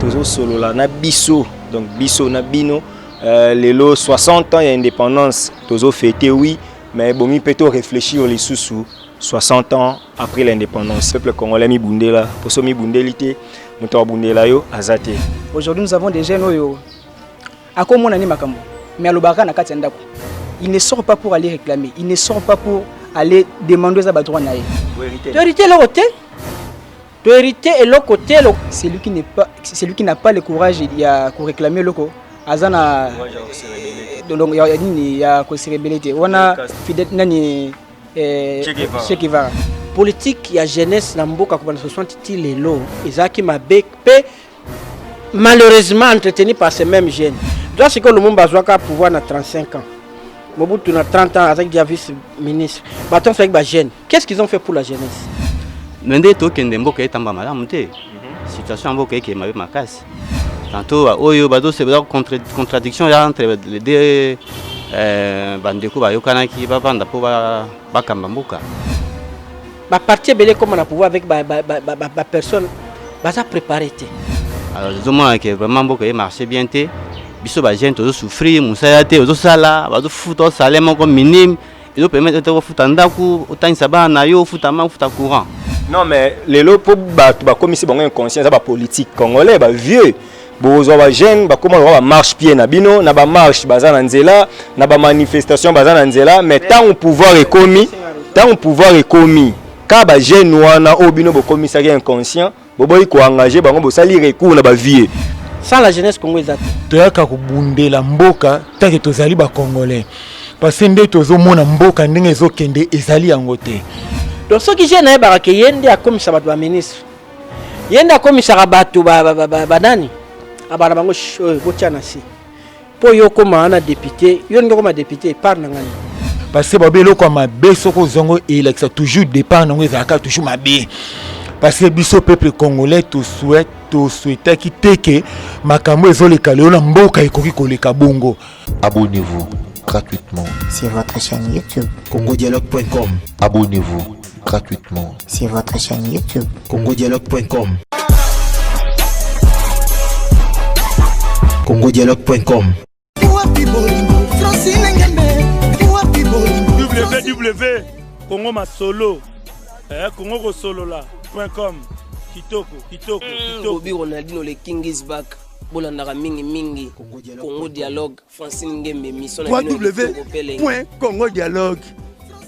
Tozosolola na biso, donc biso na bino. Lelo 60 ans ya indépendance tozofêter, oui, mais ebongi mpe to réfléchir lisusu 60 ans après l'indépendance. Peuple congolais, mibundela, poso mibundeli te, moto abundela yo aza te. Aujourd'hui, nous avons des jeunes oyo akomona ni makambo, mais alobaka na kati ya ndako. Il ne sort pas pour aller réclamer, il ne sort pas pour aller demander eza badroit na ye. Tohérité eloko te, tohérité eloko te. Celui qui n'a pas le courage ya koréclamer eloko, aza na donc ya nini ya kose rebeller te. Wana Fidel nani, Che Guevara. Politique ya jeunesse na mboka kobanda 60 ti lelo ezalaki mabe mpe malheureusement entretenu par ces mêmes jeunes. Doa sikoyo, Lumumba azwaka pouvoir na 35 ans, Mobutu na 30 ans azalaki déjà vice ministre. Bato nyonso azalaki bajeune. Qu'est ce qu'ils ont fait pour la jeunesse? Me nde tokende, mboka etamba malamu te. Situation ya mboka ekee mabe makasi. Tantôt oyo baza contradiction ya entre les deux bandeko bayokanaki bavanda mpo bakamba mboka. Baparti ebele ekóma na pouvoir avec bapersonne baza préparé te. Alors ezomona ke vraiment mboka emarche bien te. Biso bajeune tozosouffrir, mosala te, ozosala, bazofuta salaire moko minime, ezopermettre te kofuta ndako, otangisa bana na yo, ofuta ma, ofuta courant. Non, mais lelo mpo bato bakomisi bango inconscient, eza bapolitique congolais, bavieux. Bozwa bajeune, bakóma lokwa bamarche pied na bino. Na bamarche baza na nzela, na bamanifestation baza na nzela, mais ntango pouvoir ekomi, ntango pouvoir ekomi, ka bajeune wana oyo bino bokomisaki inconscient, boboyi koengage bango, bosali recours na bavieux. Sans la jeunesse, Congo eza te. Toyaka kobundela mboka tant que tozali bacongolais, parce nde tozomona mboka ndenge ezokende, ezali yango te. Donc soki jeune ayebaka ke ye nde akomisa bato baministre, ye nde akomisaka bato banani, abana bango oyo botya na se mpo yo okóma wana député, yo ndenge okóma député part na ngai. Parce que babi eloko ya mabe, soki ozongo elakisa toujours départ nango ezalaka toujours mabe, parce que biso peuple congolais tosouhaitaki te ke makambo ezoleka lelo na mboka ekoki koleka bongo. Abonnez-vous gratuitement sur votre chaîne YouTube. congodialogue.com. Abonnez-vous gratuitement sur votre chaîne YouTube. congodialogue.com. congodialogue.com. Www Congo Masolo, Congo kosolola.com. Kitoko, kitoko, kitoko. Bobi Ronaldino, le king is back. Bolandaka mingimingi Congo Dialogue, Francine Ngembe, mission na bino ya kitoko pele. Www Congo Dialogue.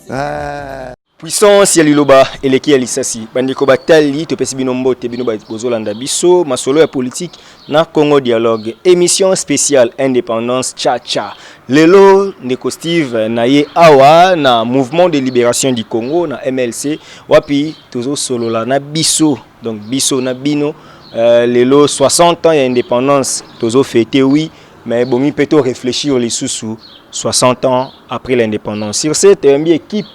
Ah. Puissance ya liloba eleki ya lisasi. Bandeko batali, topesi bino mbote, bino bozolanda biso masolo ya politique na Congo Dialogue, émission spéciale indépendance cha-cha. Lelo ndeko Steve na ye awa na Mouvement de libération du Congo, na MLC, wapi tozosolola na biso, donc biso na bino. Lelo 60 ans ya indépendance tozofêter, oui, mais ebongi mpe to réfléchir lisusu 60 ans après l'indépendance. Sur cette toyambi équipe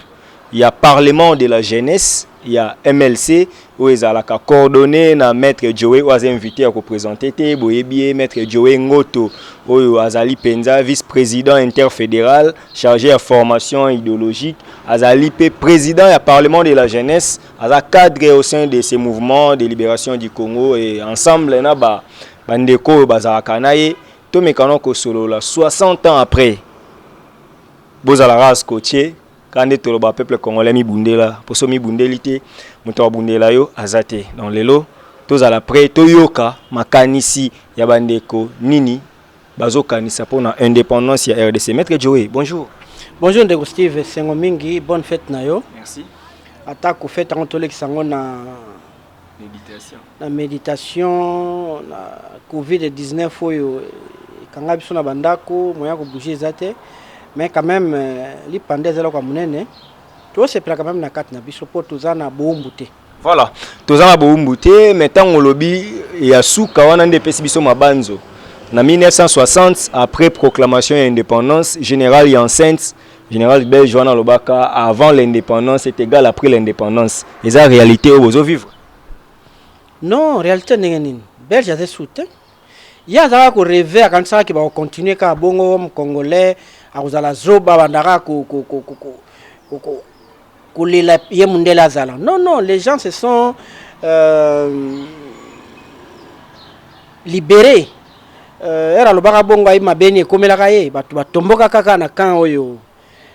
ya Parlement de la jeunesse ya MLC, oyo ezalaka coordonné na maître Joe, oyo aza invité ya koprésente te, boyebi ye, maître Joe Ngoto, oyo azali mpenza vice-président interfédéral chargé ya formation idéologique, azali mpe président ya Parlement de la jeunesse, aza cadre au sein de ce Mouvement de libération du Congo. Et ensemble na bandeko oyo bazalaka na ye, tomekana kosolola 60 ans après. Bozalaka scotché kaka nde toloba, peuple congolais, mibundela, poso mibundeli te, moto abundela yo aza te. Donc lelo tozala prêt, toyoka makanisi ya bandeko, nini bazokanisa mpona indépendance ya RDC. Maître Joe, bonjour. Bonjour ndeko Steve, esengo mingi, bonne fête na yo. Merci. Atako fête yango tolekisa yango na méditation, na méditation na COVID-19 oyo ekanga biso na bandako, moya kobouge eza te, mais quand même lipanda eza eloko ya monene. Tosepela quand même na kati na biso mpo toza na bowumbu te. Voilà, toza na bowumbu te, mais ntango olobi ya suka wana nde epesi biso mabanzo. Na 1960, après proclamation ya indépendance, général Janssens, général belge wana, alobaka: "Avant l'indépendance est égal après l'indépendance." Eza réalité oyo bozovivre? Non, réalité ndenge nini? Belge aza su te. Ye azalaka korêver, akanisaka bakocontinue kaka bongo, congolais akozala zoba, bandaka kolela ye mundele azala. Non, non, les gens se sont libéré. Heure alobaka bongo, ayebi mabe nini ekomelaka ye. Bato batomboka kaka na camp oyo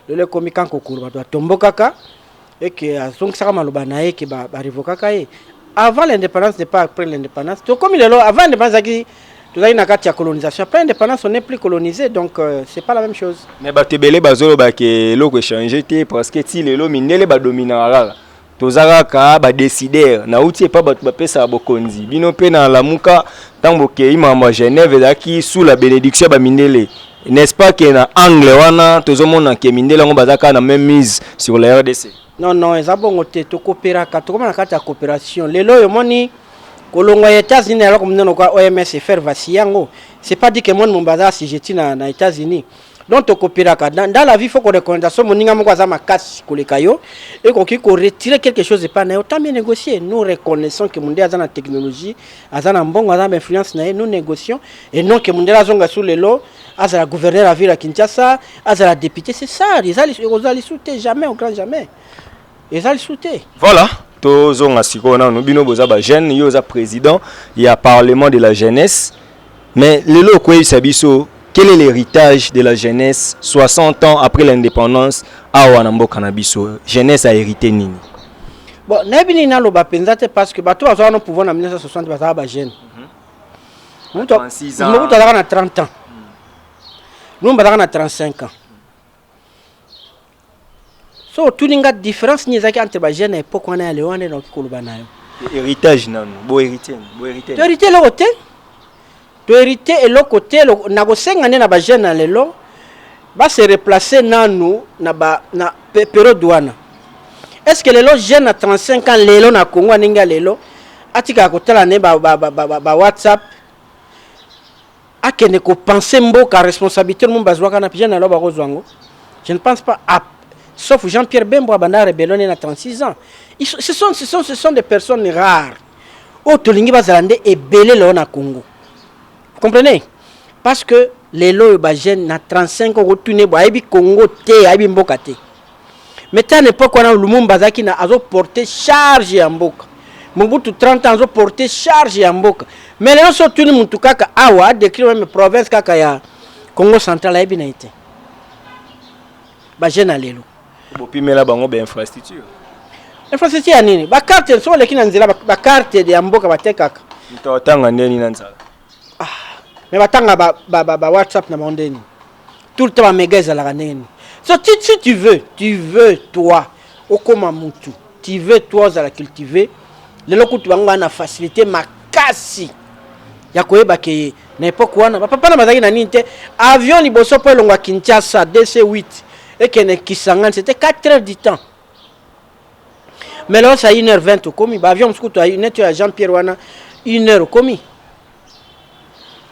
lelo ekomi camp Kokolo. Bato batombokaka eke azongisaka maloba na ye ke barevokaka ye avant l'indépendance, n'est pas après l'indépendance. Tokomi lelo, avant indépendance ezalaki, tozalaki na kati ya colonisation. Après indépendance, on n'est plus colonisé, donc c'est pas la même chose. Mais bato ebele bazoloba ke eloko echanger te, parce que ti lelo mindele badominaka kaka, toza kaka badécideur. Nauti epa bato bapesaka bokonzi bino mpe na Lamuka. Ntango bokei makambo ya Genève, ezalaki sous la bénédiction ya bamindele, n'est-ce pas? Ke na angle wana tozomona ke mindele yango baza kaka na même mise sur la RDC. Non, eza bongo te. Tokopéraka, tokóma na kati ya coopération. Lelo oyo omoni kolongwa ya États-Unis na eloko monene kwa OMS efaire vaciller yango, c'est pas dit que monde momba aza assujetti na États-Unis. Donc tokopéraka. Dans la vie, faut koreconnaître so moninga moko aza makasi koleka yo, ekoki koretirer quelque chose epai na ye, autant mieux négocier. Nous reconnaissons que mondele aza na technologie, aza na mbongo, aza na bainfluence na ye. Nous négocions et non que mondele azonga su lelo azala gouverneur ya ville ya Kinshasa, azala député. C'est ça, eza ekozala lisu te, jamais, au grand jamais, eza lisu te. Voilà, tozonga sikoyo nanu. Bino boza bajeune, yo oza président ya parlement de la jeunesse, mais lelo okoyebisa biso quel est l'héritage de la jeunesse 60 ans après l'indépendance awa na mboka na biso? Jeunesse a hérité nini? Bon, nayebi nini naloba mpenza te, parce que bato bazwaka no pouvoir na 1960 bazalaka bajeune. 36 ans. Mobutu azalaka na 30 ans, Lumumba azalaka na 35 ans. So otuni nga différence nini ezalaki entre bajeune na époque wana ya lelo wana, nakoki koloba na yo. Héritage nanu, bohérité, bohérité. Tohérité eloko te, tohérité eloko te. Nakosenga nde na bajeune na lelo base replace nanu na période wana. Est ce que lelo jeune na 35 ans lelo na Congo, ndenge ya lelo, atikaka kotala ne ba WhatsApp, akende kopenser mboka, responsabilité mo bazwaka na jeune na lelo bakozwa yango? Je ne pense pas. Ah, sauf Jean-Pierre Bembo, abanda rébellion na 36 ans. Ce sont des personnes rares oyo tolingi bazala nde ebele lelo na Congo, vous comprenez? Parce que lelo oyo bajeune na 35 ans, okotuna bo ayebi Congo te, ayebi mboka te. Mais ta na époque wana, Lumumba azalaki na azoporte charge ya mboka, Mobutu 30 ans azoporte charge ya mboka. Mais lelo so otuni mutu kaka awa adécrire même province kaka ya Congo Central, ayebi na ye te. Bajeune ya lelo. Bopimela bango bainfrastructure? Infrastructure ya nini? Bacarte, so oleki na nzela, bacarte ya mboka batekaka. Moto atanga ndeni na nzala? Mais batanga ba WhatsApp na bango ndeni? Tout le temps baméga ezalaka ndenge nini? So si tu veux toi okóma mutu, tu veux toi ozala cultivé, lelo kutu bango baa na facilité makasi ya koyeba ke na époque wana bapapa na bazalaki na nini te. Avion liboso mpo elongwa Kinshasa, DC 8, ekende Kisangani, c'était 4 heures du temps. Mais lelo sa 1 heure 20 okomi. Baavion mosusu kutu neti ya Jean Pierre wana, 1 heure okomi.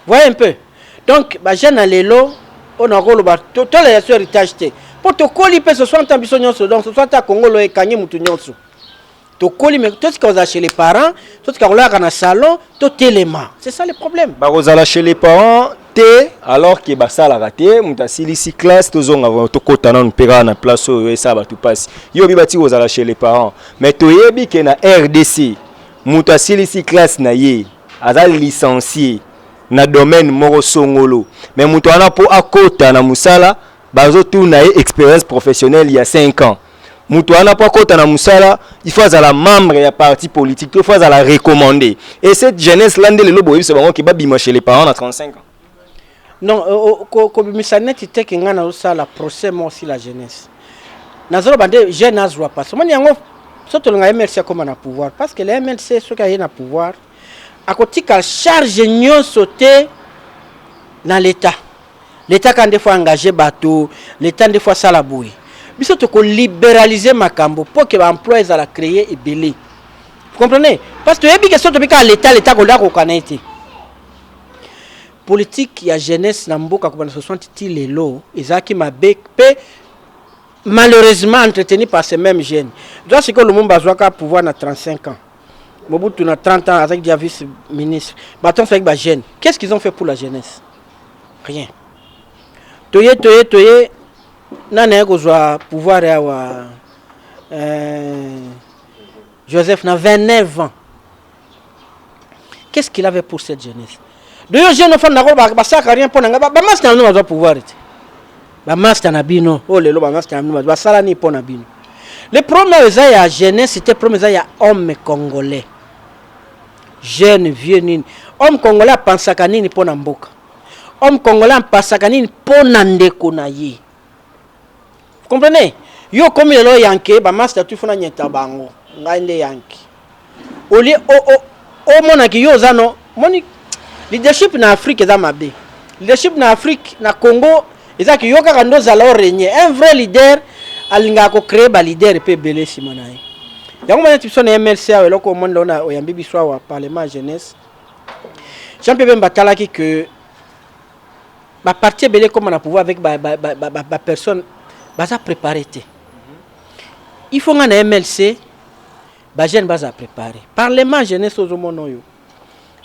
Voyez un peu. Donc bajeune na lelo oyo nakoloba, tolela so héritage te, mpo tokoli mpe 60 ans biso nyonso. Donc 60 ans Congo lo ekangi mutu nyonso, tokoli. Mais totika kozala chez les parents, totika kolalaka na salon, totelema. C'est ça le problème. Bakozala chez les parents te alors ke basalaka te. Moto asilisi classe, tozonga, tokɔta nanu mpe kaka na place oyo esala bato mpasi. Yo obi bati kozala chez les parents, mais toyebi ke na RDC moto asilisi classe na ye, aza licencié na domaine moko songolo, mais moto wana mpo akɔta na mosala, bazotuna ye expérience professionnelle ya 5 ans. Moto wana mpo akɔta na mosala, il faut azala membre ya parti politique to il faut azala recommandé. Et cette jeunesse là nde lelo boyebisa bango ke babima chez les parents na 35 ans? Non, kobimisa neti te ke ngai nazosala procès mo aussi la jeunesse. Nazoloba nde jeune azwa passe. Omoni yango, so tolinga MLC akóma na pouvoir, parce que le MLC soki aye na pouvoir, akotika charge nyonso te na l'état. L'état kaka nde faut engage bato, l'état nde faut asala boye. Biso tokolibéraliser makambo mpo ke baemploi ezala créé ebele, vous comprenez? Parce que toyebi ke so tobi kaka l'état, l'état kolia kokana ye te. Politique ya jeunesse na mboka kobanda 60 ti lelo ezalaki mabe mpe malheureusement entretenu par ces mêmes jeunes. Doit sikoyo Lumumba azwaka pouvoir na 35 ans, Mobutu na 30 ans azalaki déjà vice ministre. Bato nyonso bazalaki bajeune. Qu'est-ce qu'ils ont fait pour la jeunesse? Rien. Toye, toye, toye, nani aye kozwa pouvoir awa? Joseph na 29 ans. Qu'est-ce qu'il avait pour cette jeunesse? Donc yo jeune ofanda ko basalaka rien mpo na ngai, bamaster na bino bazwa pouvoir te. Bamaster na bino oyo lelo, bamaster na bino basala nini mpo na bino? Le problème eza ya jeunesse te, problème eza ya homme congolais, jeune, vieux, nini. Homme congolais apansaka nini mpo na mboka? Homme congolais apansaka nini mpo na ndeko na ye? Vous comprenez? Yo okomi lelo yankee, bamaster tu fona nyeta bango, ngai nde yankee. Olie omonaki yo oza no moni leadership na Afrique eza mabe. Leadership na Afrique, na Congo, ezaki yo kaka nde ozala orégner. Un vrai leader alingaka kocréer baleader mpe ebele nsima na ye. Yango mona neti biso na MLC awa, eloko omoni lelo na oyambi biso awa, parlement ya jeunesse, Jean Pierre Bemba atalaki que baparti ebele ekóma na pouvoir avec bapersonne baza préparé te. Il faut nga na MLC bajeune baza préparé. Parlement jeunesse ozomona oyo,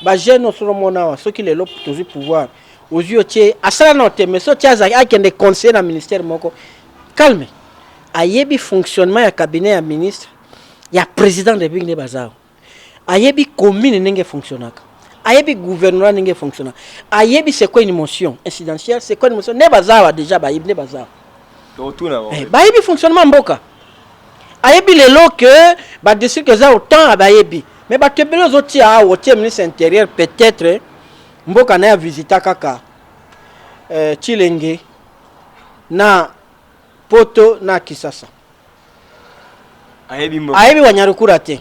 bajeune ozomona awa, soki lelo tozwi pouvoir, ozwi otie, asala nao te, mais so otie, azalaki akende conseiller na ministère moko calme, ayebi fonctionnement ya cabinet ya ministre, ya président de république nde baza awa, ayebi commune ndenge efonctionnaka, ayebi gouvernorat ndenge efonctionnaka, ayebi c'est quoi une motion incidentielle, c'est quoi une motion, nde baza awa déjà, bayebi nde baza awa. Totuna. Eh, bayebi fonctionnement mboka, ayebi lelo ke badistrict eza autant, bayebi. Mais bato ebele ozotia awa, otie ministre intérieur, peut-être mboka na ye avisita kaka Tshilenge na Poto na Kisasa. Ayebi mboka. Ayebi Wanyarukura te,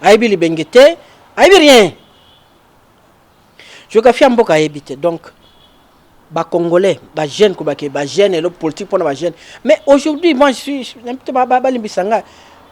ayebi Libenge te, ayebi rien, géographie ya mboka ayebi te. Donc bacongolais, bajeune, kobake bajeune elo politique mpona bajeune. Mais aujourd'hui, moi je suis balimbisa ngai,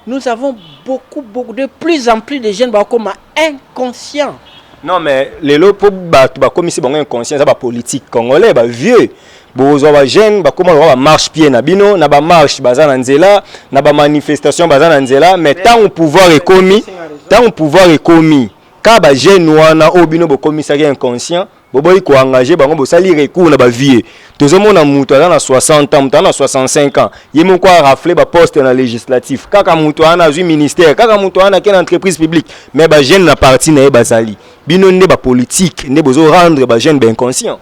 nous avons beaucoup, beaucoup, de plus en plus de jeunes bakoma inconscient. Non, mais lelo mpo bato bakomisi bango inconscient eza bapolitique congolais, bavieux. Bozwa bajeune bakóma lokwa bamarche pied na bino, na bamarche baza na nzela, na bamanifestation baza na nzela, mais ntango pouvoir ekomi, ntango pouvoir ekomi, kaka bajeune wana oyo bino bokomisaki inconscient, boboyi koengage bango, bosali recours na bavieux. Tozomona moto aza na 60 ans, moto aza na 65 ans, ye moko arafle baposte na législatif, kaka moto wana azwi ministère, kaka moto wana ake na entreprise publique, mais bajeune na parti na ye bazali. Bino nde bapolitique nde bozorendre bajeune bainconscient.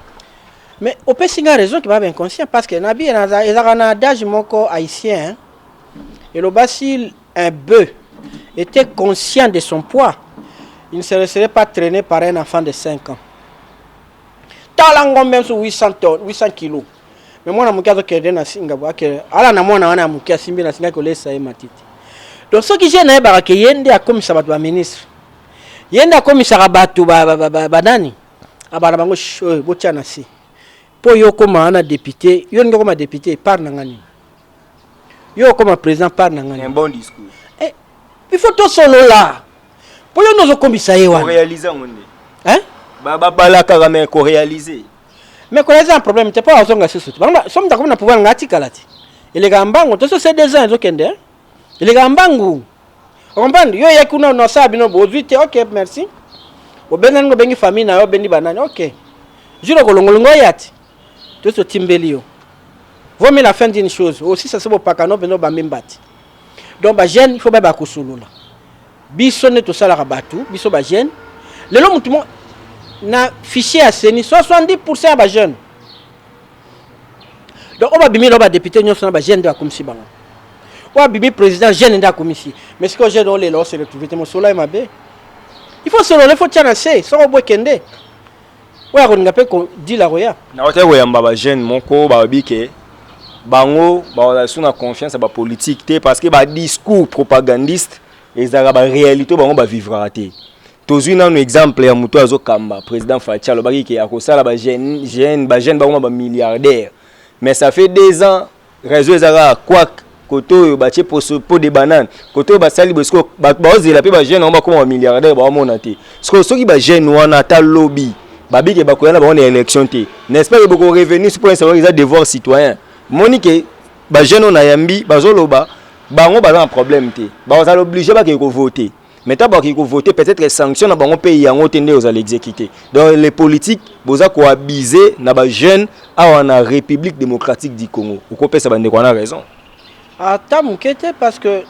Mais opesi nga raison ke baba inconscient, parce que nabi ezalaka na adage moko haïtien eloba: si un bœuf était conscient de son poids, il ne se laisserait pas traîner par un enfant de 5 ans. Tala ngombe mosusu 800 tonnes, 800 kilos, mais mwana moke azokende na singa bo akende ala na mwana wana ya moke, asimbi na singa, kolesa ye matiti. Donc soki jeune ayebaka ke ye nde akomisa bato baministre, ye nde akomisaka bato banani, abana bango oyo botia na se mpo yo okóma wana député, yo ndenge okóma député part na nga nini, yo okóma président part na nga nini? Un bon discours. Eh, il faut tosolola mpo yo nde ozokombisa ye wana. Koréalise yango nde. Hein? Babalakaka, mais koréalise. Mais koréalise un problème te, mpo azonga susu te. Bango so moto akomi na pouvoir, nga atikala te, elekaka mbango to so se 2 ans ezokende, hein? Elekaka mbangu, ocomprendre? Yo oyaki kuna nasala bino bozwi te, ok, merci, obengani, obengi famille na yo, obendi banani, ok, jour okolongolongo oya te, tosi totimbeli yo. Vaut mieux la fin d'une chose aussi, ça se bopakano mpenza obambi mbati. Donc bajeune, il faut bayeba kosolola. Biso nde tosalaka bato, biso bajeune lelo, motu mo na fichier ya CENI, 70 ya bajeune. Donc oyo babimi lelo badéputé nyonso na bajeune nde bakomisi bango, oyo abimi président, jeune nde akomisi. Mais sikoyo jeune olela ose retrouve te, mosolo ye mabe. Il faut solola, il faut tia na se, soko obwe kende oyo akolinga mpe kodila koya. Nakoki koyamba bajeune moko balobi ke bango bazala su na confiance ya bapolitique te, parce que badiscours propagandiste ezalaka baréalité bango bavivraka te. Tozwi nanu exemple ya moto azokamba, président Fatshi, alobaki ke akosala bajeune, bajeune bakoma bamilliardaire, mais ça fait 2 ans réseau ezalaka kwak kote oyo batie poso po de banane, kote oyo basali boye. Sikoyo bato baozela mpe bajeune yango bakoma bamilliardaire, baomona te. Sikoyo soki bajeune wana ata lobi babike bakoya na bango na élection te, n'est-ce pas ke bokorevenir mpo savoir eza devoir citoyen? Moni ke bajeune oyo nayambi bazoloba, bango baza na problème te, bazala obligé bakeke kovote, mais ntango bakeki kovote, peut-être sanction na bango mpe yango te nde ozala exécuté. Donc les politiques boza koabuse na bajeune awa na République démocratique du Congo. Okopesa bandeko wana raison? Ata moke te, parce que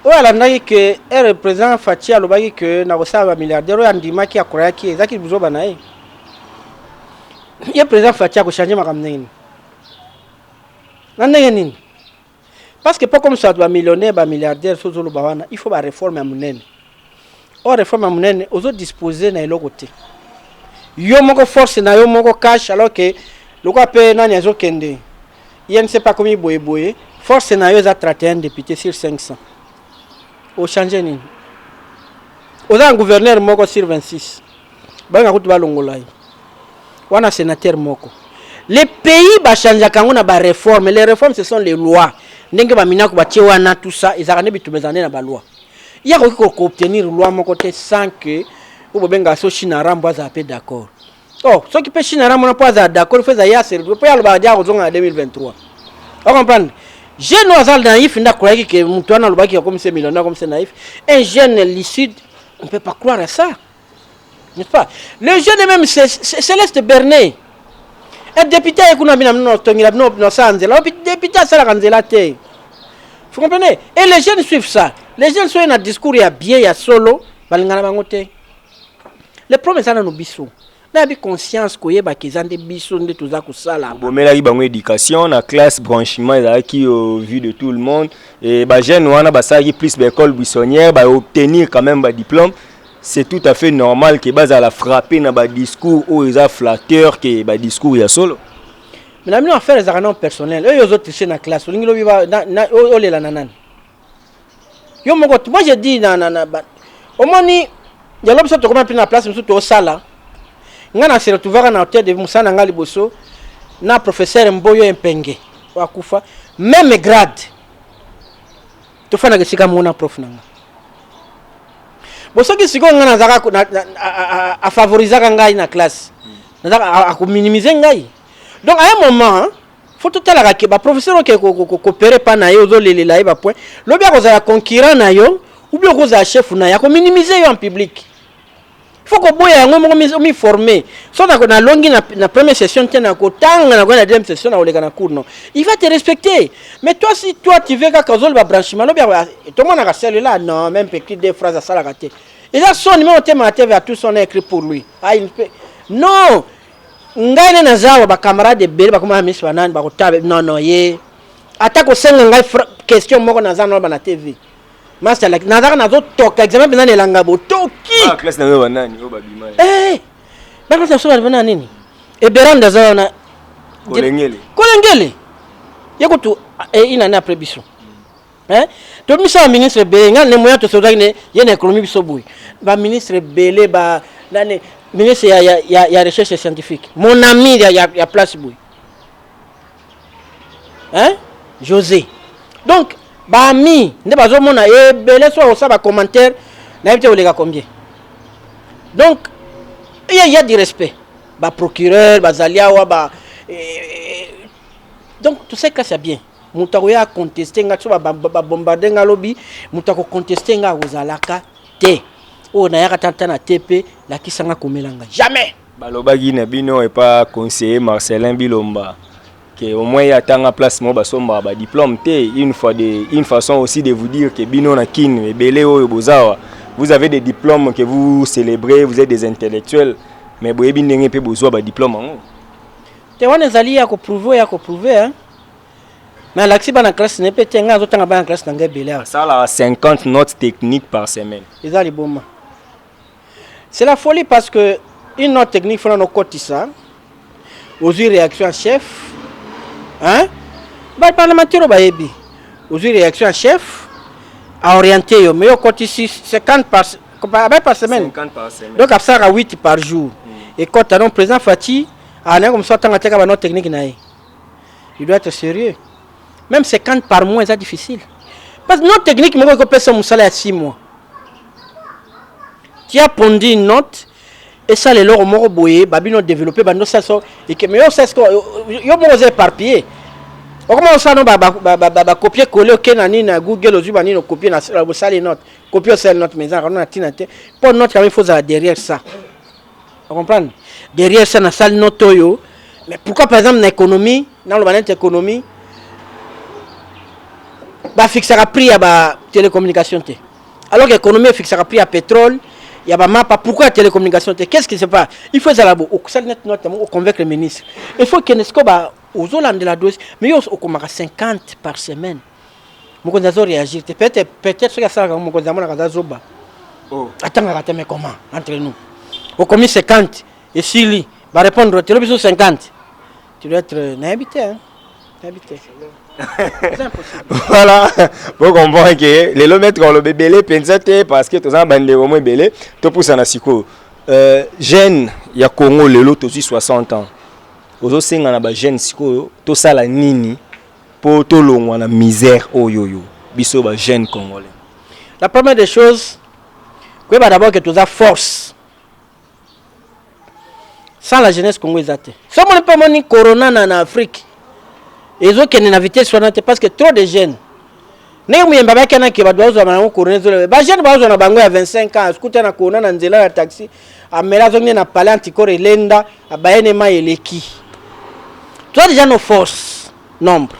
Oyo alandaki que ere president Fatshi alobaki que nakosala ba milliardaire, oyo andimaki akroyaki ezalaki buzoba na ye. Ye president Fatshi akochange makambo ndenge nini? Na ndenge nini? Parce que po komisa bato ba millionnaire ba milliardaire soki ozoloba wana il faut ba reforme ya monene. Or reforme ya monene ozo disposer na eloko te. Yo moko force na yo moko cash alors que lokola pe nani azokende INC pe akomi boye boye force na yo eza 31 députés sur 500. O changer nini? Oza na gouverneur moko sur 26. Balinga kutu balongola ye. Wana sénateur moko. Les pays ba changeaka yango na ba réformes. Les réformes ce sont les lois. Ndenge ba minaku batie wana tout ça ezalaka nde bitumba ezalaka nde na ba lois. Ye akoki ko obtenir loi moko te sans que oyo bobengaka so China Rambo azala pe d'accord. Oh, soki pe China Rambo na po azala d'accord, il faut ezala ye a se retrouver po ye alobaka dia akozonga na 2023. O comprendre? Jeune oyo aza naïf nde akoyaki ke moto wana alobaki akomisa millionnaire, akomisa naïf. Un jeune lucide, on peut pas croire à ça. N'est-ce pas? Le jeune même c'est Céleste Bernet. Un député aye kuna bina bino tongela bino na nzela. Député asalaka nzela te. Vous comprenez? Et les jeunes suivent ça. Les jeunes sont na discours ya bien ya solo, balingana bango te. Le problème eza nano biso. Nayebi conscience koyeba ke eza nde biso nde toza kosala. Bomelaki bango éducation na classe branchement ezalaki au vu de tout le monde et ba jeunes wana basalaki plus ba école buissonnière ba obtenir quand même ba diplôme. C'est tout à fait normal que bazala frapper na ba discours oyo eza flatteur que ba discours ya solo. Mais na bino affaire ezalaka nano personnel. Oyo ozo tricher na classe, olingi lobi ba olela na nani? Yo moko, moi je dis na na na ba omoni yango biso tokoma mpe na place mosusu tosala. Nga na se retrouvaka na hotel de mosala na nga liboso na professeur Mboyo Mpenge oyo akufa même grade. Tofandaka esika moko na prof na nga. Bon soki sikoyo nga nazalaka afavorisaka ngai na classe, nazalaka akominimize ngai. Donc à un moment faut totalaka ke ba professeur oke kopere pa na ye ozolelela ye ba point, lobi akozala concurrent na yo ou bien okozala chef na ye akominimize yo en public. Il faut koboya yango moko omiformer. So nalongi na première session te na kotanga na koya na deuxième session na koleka na cours non. Il va te respecter. Mais toi si toi tu veux kaka ozoloba branchement lobi tomonaka celui-là non même petit deux phrases asalaka te. Eza soni même otema te vers tout son écrit pour lui. Ah, il peut... Non. Ngai nde naza awa ba camarades ebele bakoma ba miss banani bakotaba non non ye ata kosenga ngai question moko naza na na TV. Master like nazaka nazo toka examen mpenza na elanga botoki. Ba classe na yo banani oyo babima. Eh! Ba classe na biso babima nini? Eberande aza wana. Kolengele. Kolengele. Ye kutu eh, une année après biso. Hein? Tobimisa ba ministre ebele nga ne moyen tosozaki ne ye na économie biso boye. Ba ministre ebele ba nani ministre ya ya ya, ya recherche scientifique. Mon ami ya ya, ya place boye. Hein? José. Donc ba amis nde bazomona ebele so osala ba commentaire nayebi te oleka combien. Donc il y a du respect. Ba procureur bazali awa ba eh, donc tout ça classe ya bien. Moto akoya contester nga so ba, ba, ba bombarder nga lobi moto ako contester nga akozalaka te. Oyo nayaka tata na TP lakisa nga komela nga jamais. Balobaki na bino epa conseiller Marcelin Bilomba que au moins ye atanga place moko basombaka ba diplôme te une fois de une façon aussi de vous dire que bino na kin ebele oyo bozawa vous avez des diplômes que vous célébrez vous êtes des intellectuels mais boyebi ndenge mpe bozwa ba diplôme yango te wana ezali ya koprouve ya koprouve hein mais alakisi bana classe na ye mpe te ngai azotanga bana classe na ngai ebele awa asalaka 50 notes techniques par semaine eza liboma C'est la folie parce que une note technique faut nano kotisa ozwi réaction ya chef hein ba parlementaire bayebi ozwi réaction ya chef a orienté yo mais yo okotisi 50 par abai par semaine 50 par semaine donc asalaka 8 par jour ekota donc président Fatshi anayaki mosu atanga teka ba note technique na ye il doit être sérieux même 50 par mois eza difficile parce que note technique moko ekopesa mosala ya 6 mois Tu as pondu une note esala eloko moko boye babino développer bando sala so eke mais yo sala yo moko oza éparpillé okoma osala no bacopier coller oke na nini na google ozwi banini okopie na osali note copie osali note mais ezalaka na ntina te mpo note quand même faut ozala derrière ça ocomprendre derrière ça nasali note oyo mais pourquoi par exemple na économie naloba neti économie Bafixaka prix ya ba télécommunication te, alors que économie efixaka prix ya pétrole, ya bamapa. Pourquoi ya télécommunication te? Qu'est-ce qui se passe? Il faut ezala bo okosali neti note moko, oconvaincre ministre, il faut kende sikoyo ba ozolandela dossier. Mais yo okomaka 50 par semaine, mokonzi azo réagir te. Peut-être soki asalaka, mokonzi amonaka aza zoba. Oh. Atangaka te. Mais comment, entre nous, okomi 50, esili, barépondre te, lobi so 50, tu dois être, nayebi te, hein? Nayebi te. C'est impossible. Voilà, po comprendre ke lelo maître oloba ebele mpenza te, parce que toza na bandeko mo ebele. Topusana sikoyo. Jeune ya Congo lelo, tozwi 60 ans, ozosenga na bajeune sikoyo tosala nini mpo tolongwa na misère oyo oyo biso bajeune congolais? La première des choses, koyeba d'abord que toza force. Sans la jeunesse, Congo eza te. So moni mpe moni corona na Afrique ezokende na vitesse wana te, parce que trop de jeunes. Ndenge Muyemba bakenaki, bato bazozwa bango corona, ezoleba bajeune bazozwa na bango ya 25 ans, asikuta na corona na nzela ya taxi, amela, azongi na palais, anticorps elenda, abayene mai eleki. Toza déjà nos forces nombre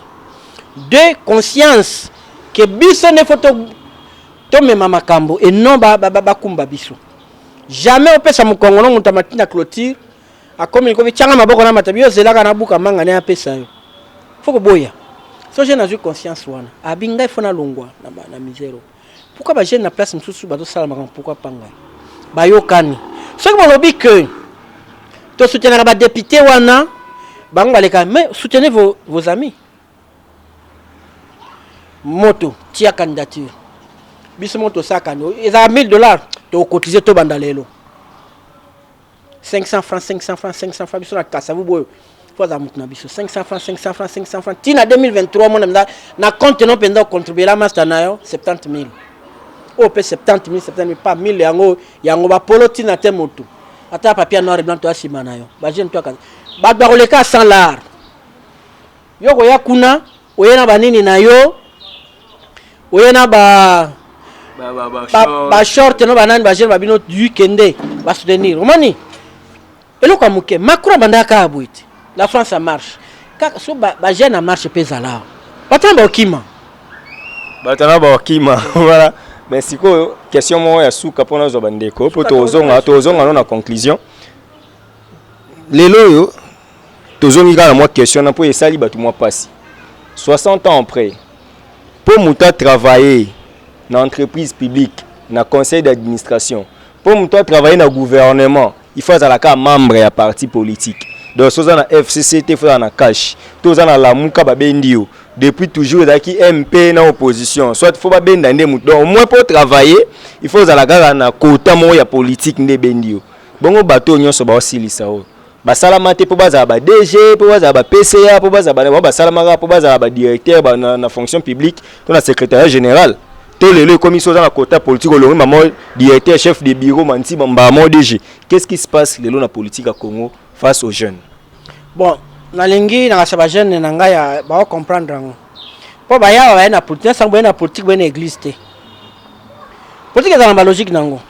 deux, conscience ke biso nde fo tomema makambo et non bakumba biso. Jamais opesa mokongo no moto amati na clôture, akomi likomi, tianga maboko na mata, yo ozelaka na buka manga ne apesa yo. Fo koboya. So jeune azwi conscience wana, abi ngai fo nalongwa na misère oyo. Pourquoi bajeune na place mosusu bazosala makambo, pourquoi pa ngai? Bayokani. Soki bolobi ke tosoutenaka badéputé wana, bango baleka, mais soutenez vos amis. Moto tia candidature, biso moko tosala, ezala 1000 $, tokocotiser, tobanda lelo 500 francs, 500 francs, 500 francs. Biso na Kasavu boyo fo azala moto na biso 500 francs, 500 francs, 500 francs, ntina 2023 mona mpenza na compte no mpenza ocontribuela master na yo 70 000 oyo mpe 70 000, 70 000 pa 1000. Yango yango bapolo ntina te, moto ata papier noir et blanc toya nsima na yo. Bajeune to bato bakoleka sans l'art. Yo koya kuna, oye na banini na yo, oye na ba bashort no banani, bajeune babino du kende basoutenir. Omoni eloko ya moke, Macron abandaka kaka boye te. La France en marche kaka so bajeune en marche mpe ezala awa, bato na baokima. Bato na bakima, voilà. Mais sikoyo question moko ya suka mpona ozwa bandeko, mpo tozonga no na conclusion. Lelo oyo tozongi kaka na mwa question na mpo esali bato mwa mpasi. 60 ans après, mpo moto atravaille na entreprise publique, na conseil d'administration, mpo moto atravaille na gouvernement, il faut azala kaka membre ya parti politique. Donc so oza na FCC te, fo ozala na CACH to oza na Lamuka, babendi yo. Depuis toujours ezalaki MP na opposition, soit faut babenda nde moto. Donc au moins mpo travailler, il faut ozala kaka na quota moko ya politique nde ebendi yo. Bongo bato oyo nyonso baosilisa oyo basalama te mpo bazala ba DG, mpo bazala ba PCA, mpo bazala bango, basalamaka mpo bazala badirecteur ba, na fonction publique to na secrétariat général to lelo ekomi so oza na quota politique, olongi mamo directeur, chef de bureau, manti mbamo DG. Qu'est-ce qui se passe lelo na politique ya Congo face aux jeunes? Bon, nalingi nakasa bajeune na ngai ya baocomprendre yango, mpo baya baye na politique, nasango boye na politique, boye na église te. Politique ezala na balogique nango.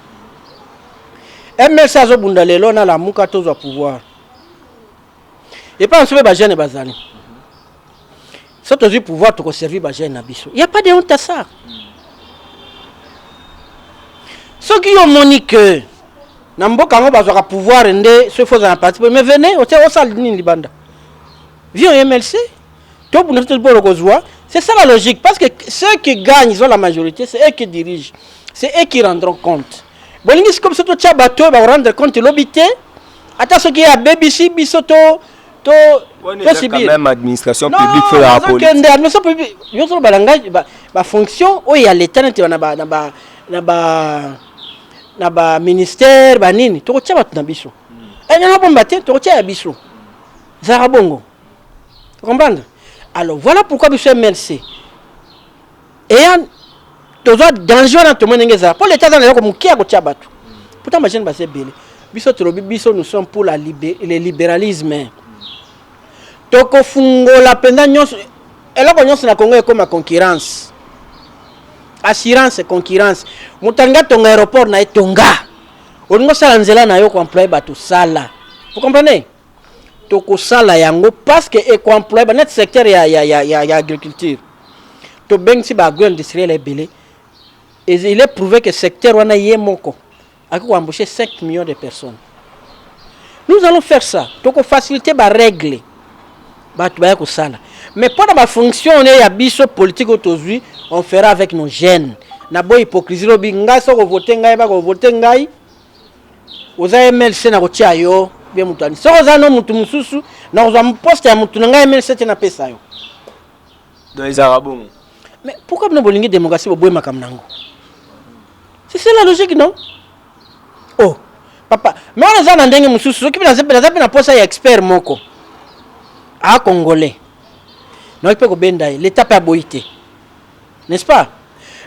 MLC azobunda lelo na Lamuka, tozwa pouvoir epai na biso mpe bajeune bazali. So tozwi pouvoir, tokoservir bajeune na biso, y a pas de honte à ça. Soki yo omoni ke na mboka yango bazwaka pouvoir nde soki fo ozala na parti, mais venez, otie osala nini libanda, viens au MLC, tobunda to kozwa. C'est ça la logique, parce que ceux qui gagnent, ils ont la majorité, c'est eux qui dirigent, c'est eux qui rendront compte. Bolingi sikoyo biso totya bato oyo bakorendre compte elobi te, ata soki abebisi biso to to quand même administration publique faut la politique. Kende administration publique nyonso bala ngai ba fonction oyo ya l'état, neti na ba ministère banini, tokotia bato na biso na bomba te, tokotia ya biso, ezalaka bongo, comprendre? Alors voilà pourquoi biso MLC eya tozwa danger wana. Tomoni ndenge ezala mpo l'état aza na eloko moke ya kotia bato, pourtant bajeune baza ebele. Biso tolobi, biso nous sommes pour le libéralisme. Tokofungola mpenza nyonso, eloko nyonso na Congo ekóma concurrence, assurance, concurrence. Moto alingi atonga aéroport na ye, tonga. Olingi osala nzela na yo, koemployer bato, sala. Vous comprenez? Tokosala yango parce que ekoemployer banet secteur ya agriculture. Tobengisi ba agro industriel ebele. Et il est prouvé que secteur wana ye moko akoki koembaucher 5 millions de personnes. Nous allons faire ça. Toko faciliter ba règles. Bato baya kosala. Mais mpo na ba fonction ne ya biso politique oyo tozwi, on fera avec nos jeunes. Na boyi hypocrisie, lobi ngai soki ovote ngai, yeba kovote ngai oza MLC na kotia yo bien moto ani. Soki oza no motu mosusu, na kozwa poste ya motu na ngai MLC te, napesa yo. Donc ezalaka bongo. Mais pourquoi bino bolingi démocratie, boboyi makambo nango? C'est ça la logique, non? Oh papa, mais wana eza na ndenge mosusu. Soki naza mpe na posa ya expert moko a congolais, nakoki mpe kobenda ye, l'état mpe aboyi te, n'est-ce pas?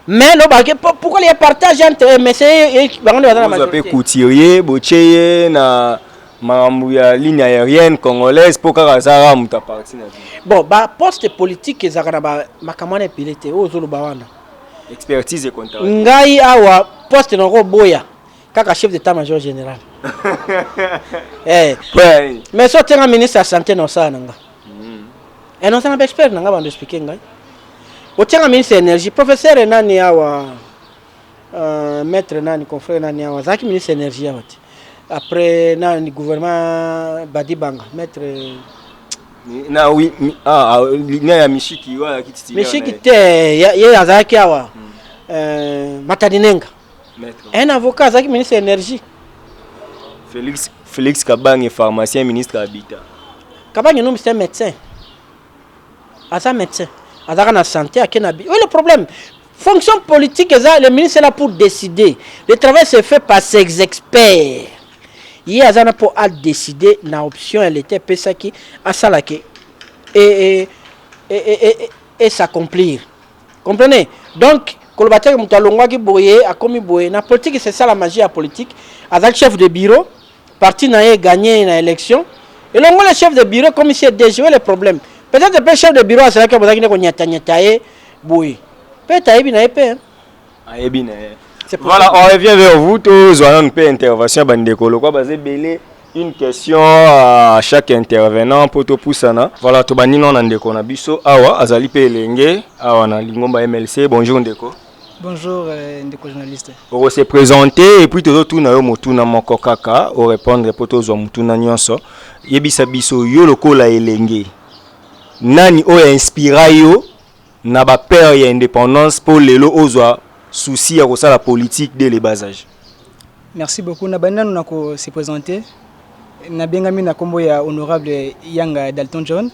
Mais lobaki pourquoi il y a partage entre, mais c'est bango nde baza na mpe majorité. Couturier botie ye na makambo ya ligne aérienne congolaise mpo kaka azaka moto aparti na bino. Bon, baposte politique ezalaka na makambo wana ebele te oyo ozoloba wana. Expertise econtaka. Ngai awa, poste nakoboya kaka chef d'état major général, eh. Ouais. Mais so otenga ministre ya santé, na osala na nga e nosala baexpert na nga bando expliquer ngai. Otianga ministre ya énergie, professeur nani awa, maître nani, confrère nani awa azalaki ministre ya énergie awa te, après nani, gouvernement Badibanga, maître Na oui, ah, ah, na ya Mishiki oyo azalaki titulaire. Mishiki te, ye azalaki awa, Matadi Nenga. Maître. Un avocat azalaki ministre ya énergie. Félix Kabange, pharmacien, ministre ya habitat. Kabange Numbi, c'est un médecin, aza médecin, azalaka na santé, ake na bi. Oui, le problème, fonction politique eza, le ministre est là pour décider, le travail se fait par ses experts. Ye aza na mpo adécider na option ya leta epesaki, asalaki et s'accomplir, comprenez? Donc koloba teke moto alongwaki boye, akomi boye na politique, c'est ça la magie ya politique. Azalaki chef de bureau, parti na ye gagné na élection, elongo le chef de bureau comme si DG. Le problème, peut-être mpe chef de bureau azalaki, bozalaki nde konyatanyata ye boye, peut-être ayebi na ye mpe, hein. Ayebi na ye. C'est pour Voilà, ça. on revient vers vous. Tozwa nanu mpe intervention ya bandeko lokwa baza ebele, une question à chaque intervenant mpo topusana. Voilà, tobandi nano na ndeko na biso awa, azali mpe elenge awa na lingomba MLC. Bonjour ndeko. Bonjour, ndeko journaliste. Okose présenter et puis tozotuna yo motuna moko kaka, orépondre mpo tozwa motuna nyonso. Yebisa biso, yo lokola elenge, nani oyo inspira yo na bapère ya indépendance mpo lelo ozwa souci ya kosala politique dès le bas âge? Merci beaucoup. Na bandi nanu na ko se présenter. Nabengami na kombo ya honorable Yanga Dalton John.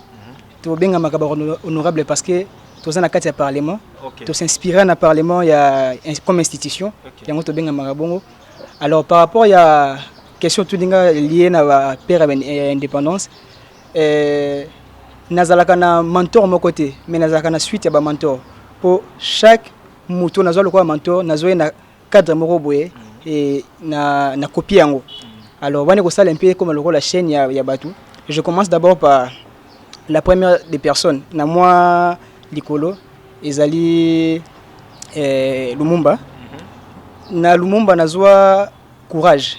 Tobengamaka ba honorable parce que toza na kati ya parlement. Tosinspira na parlement ya comme institution. Yango tobengamaka bongo. Alors, par rapport ya question tulinga lié na ba père ya indépendance, nazalaka na mentor moko te, mais nazalaka na suite ya ba mentor, po chaque moto nazwa lokola mentor, nazwa ye na cadre moko boye e na copie yango. Alors wana ekosala mpe comme lokola chaîne ya bato. Je commence d'abord par la première des personnes na mwa likolo, ezali Lumumba. Na Lumumba nazwa courage,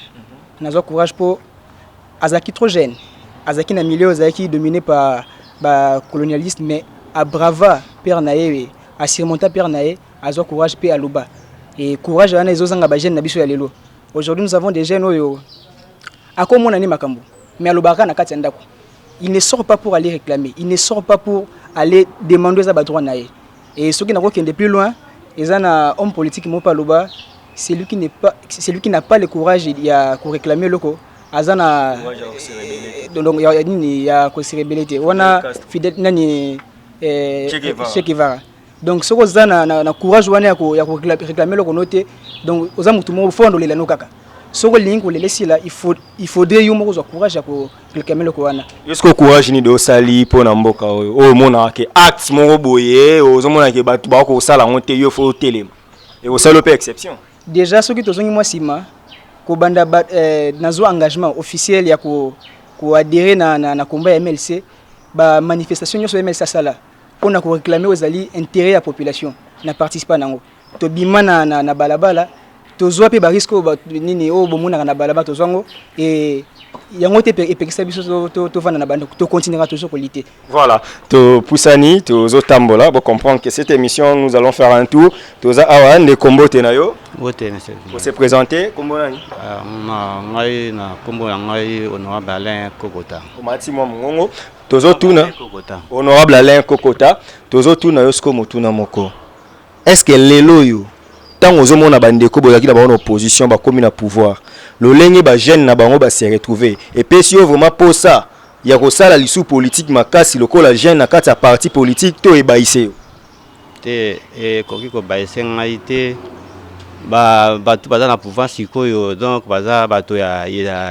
nazwa courage mpo azalaki trop jeune, azalaki na milieu azalaki dominé par bacolonialiste, mais abrava père na ye, asurmonta père na ye, azwa courage mpe aloba. Et courage wana ezozanga bajeune na biso ya lelo. Aujourd'hui, nous avons des jeunes oyo akomona ni makambo, mais alobaka na kati ya ndako. Il ne sort pas pour aller réclamer, il ne sort pas pour aller demander eza badroit na ye. Et soki nakokende plus loin, eza na homme politique moko aloba: celui qui n'est pas, celui qui n'a pas le courage ya koréclamer eloko, aza na donc ya nini ya kose rebeller te. Wana Fidel nani, Che Guevara. Donc soki oza na courage wana ya koréclamer eloko no te, donc oza motu moko fo andolela no kaka. Soki olingi kolela esila, il faudrait yo moko ozwa courage ya koréclamer eloko wana. Yo sikoyo, courage nini osali mpo na mboka oyo, oyo omonaka ke acte moko boye, ozomona ke bato bakosala yango te, yo fo otelema, ekosala mpe exception? Déjà, soki tozongi mwa nsima, kobanda nazwa engagement officiel ya koadhérer na combat ya MLC, bamanifestation nyonso MLC asala mpona koréclamer oyo ezali intérêt ya population, na participa nango. Tobima na balabala, tozwa mpe barisque oyo nini oyo bomonaka na balabala, tozwa yango. E Yango te epekisa biso tovanda na bandako, tocontinuera toujours kolutter. Voilà, topusani, tozotambola. Bocomprendre que cette émission, nous allons faire un tour. Toza awa, ndeko, mbote na yo. Mbote, monsieur. Ose présenter, kombo nani? Na ngai, na kombo na ngai Honorable Alain Kokota. Omati mwa mongongo. Tozotuna Kokota. Honorable Alain Kokota, tozotuna yo siko motuna moko: est ce que lelo oyo, ntango ozomona bandeko bozalaki na bango na opposition bakomi na pouvoir, lolenge bajeune na bango base retrouve, epesi yo vraiment posa ya kosala lisusu politique makasi lokola jeune na kati ya parti politique, to ebayise yo? Te, ekoki kobayise ngai te. Bato baza na pouvoir sikoyo, donc baza bato ya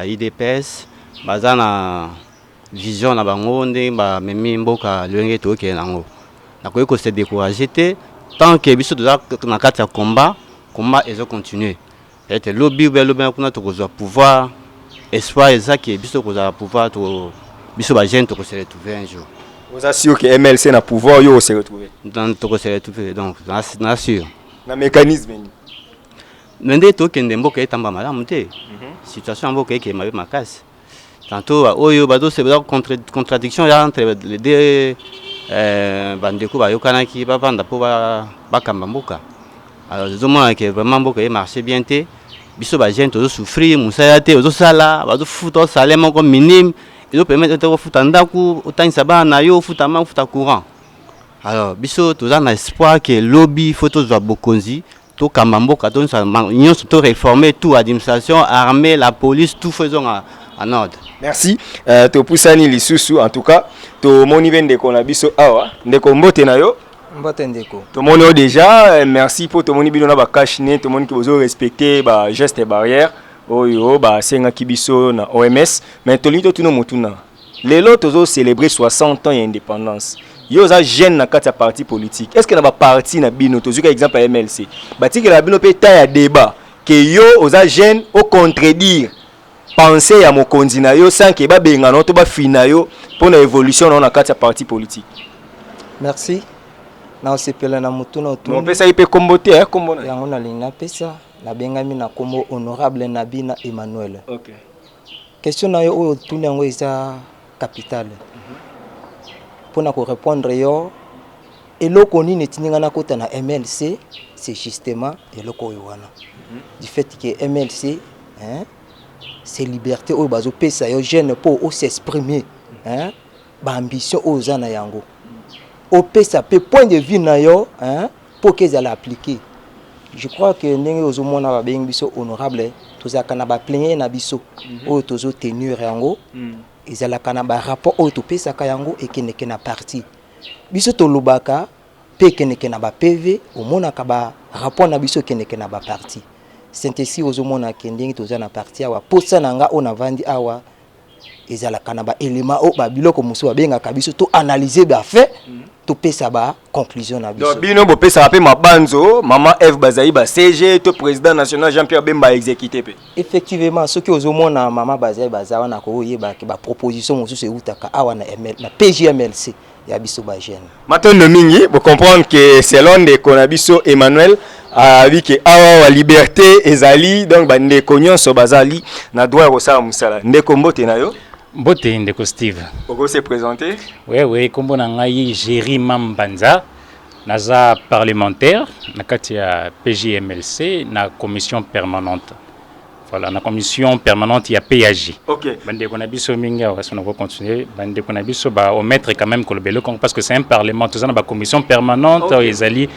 UDPS, baza na vision na bango ndenge bamemi mboka, lolenge tokokende nango. Nakoki kose décourager te tant que biso toza na kati ya combat. Combat ezocontinue ete lobi obe lobi kuna tokozwa pouvoir. Espoir eza ke biso tokozala pouvoir, to biso bajeune tokose retrouver un jour. Oza sûr que MLC na pouvoir, yo ose retrouver? Donc tokose retrouver, donc na sûr. Na mécanisme nini? Me nde tokende, mboka etamba malamu te. Situation ya mboka ekende mabe makasi. Tantôt oyo baza contradiction ya entre les deux bandeko bayokanaki bavanda mpo bakamba mboka. Alors ezomona ke vraiment mboka emarche bien te. Biso bajeune tozosouffrir, mosala te, ozosala, bazofuta osalaire moko minime, ezopermettre te kofuta ndako, otangisa bana na yo, ofuta mai, ofuta courant. Alors biso toza na espoir ke lobi faut tozwa bokonzi, tokamba mboka, tonyonso nyonso, toréformer tout: administration, armée, la police, tout faut ezonga en ordre. Merci. Topusani lisusu. En tout cas tomoni mpe ndeko na biso awa. Ndeko, mbote na yo. Mbote, ndeko. Tomoni oyo déjà, merci mpo tomoni bino na bacache-nez. Tomoni ke bozo respecte bageste barrière oyo basengaki biso na OMS. Mais tolingi totuna motuna: lelo tozocélébrer 60 ans ya indépendance. Yo oza jeune na kati ya parti politique. Est ce que na baparti na bino, tozwi ka exemple ya MLC, batikela bino mpe temps ya débat ke yo oza jeune, ocontredire pensée ya mokonzi na yo sans ke babengana to bafina yo mpo na évolution na yo na kati ya parti politique? Merci na osepela na motuna otuni. Opesaki mpe kombo te, kombo na yango nalingi napesa. Nabengami na kombo Honorable Nabina Emmanuel. Question na yo oyo otuni, yango eza capitale mpona korépondre yo. Eloko nini etindi nga nakota na MLC? C'est justement eloko oyo wana, du fait que MLC, hein, c'est liberté oyo bazopesa yo jeune mpo os'exprimer, hein, baambition oyo oza na yango, opesa mpe point de vue na yo, hein, mpo ke ezala appliqué. Je crois que ndenge ozomona babengi biso honorable, tozalaka na baplénière na biso oyo tozotenir yango. Ezalaka na barapport oyo topesaka yango, ekendeke na parti. Biso tolobaka mpe ekendeke na baPV. Omonaka barapport na biso ekendeke na baparti. Synthèse, ozomona ke ndenge toza na parti awa, posa na nga oyo navandi awa, ezalaka na baélément oyo, babiloko mosusu babengaka biso toanalyse bafait, topesa baconclusion na biso. Donc bino bopesaka mpe mabanzo mama Eve bazali ba SG to président national Jean Pierre Bemba exécuté mpe? Effectivement, soki ozomona mama bazali baza wana, koyebaka baproposition mosusu eutaka awa na, ML, na PJMLC ya biso bajeune. Matondo mingi. Bocomprendre ke selon ndeko na biso Emmanuel abi ke awa wa liberté ezali, donc bandeko nyonso bazali na droit ya kosala mosala. Ndeko, mbote na yo. Mbote, ndeko Steve. Okose présenter? Oui, kombo na ngai Géri Mambanza. Naza parlementaire na kati ya PJMLC na commission permanente. Voilà, na commission permanente ya PAG. Bandeko na biso mingi awa, so nako continuer, bandeko na biso ba omettre quand même koloba eloko parce que c'est un parlement, toza na ba commission permanente. Ezali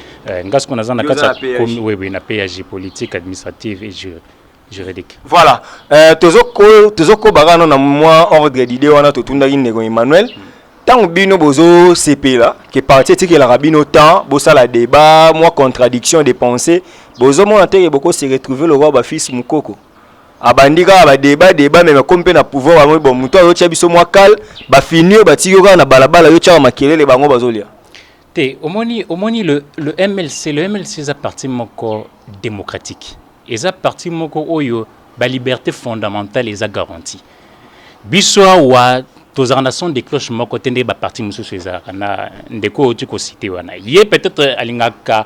nga siko naza na Yo kati oza ya na PAG. Oui, na PAG, politique, administrative et juridique. Voilà, tozokobaka no na mwa ordre d'idée wana. Totundaki ndeko Emmanuel, ntango bino bozosepela ke parti etikelaka bino temps bosala débat, mwa contradiction de pensée, bozomona te ke bokose retrouver lokola bafils Mokoko abandi kaka badébat débat, me bakomi mpe na pouvoir, bango bon, moto azotia biso mwa kale, bafini oyo batiki yo kaka na balabala, yo tiaka makelele, bango bazolia? Te, omoni le MLC, le MLC eza parti moko démocratique, eza parti moko oyo baliberté fondamentale eza garantie. Biso awa tozalaka na son de cloche moko te nde baparti mosusu ezalaka na. Ndeko oyo kociter wana, ye peut-être alingaka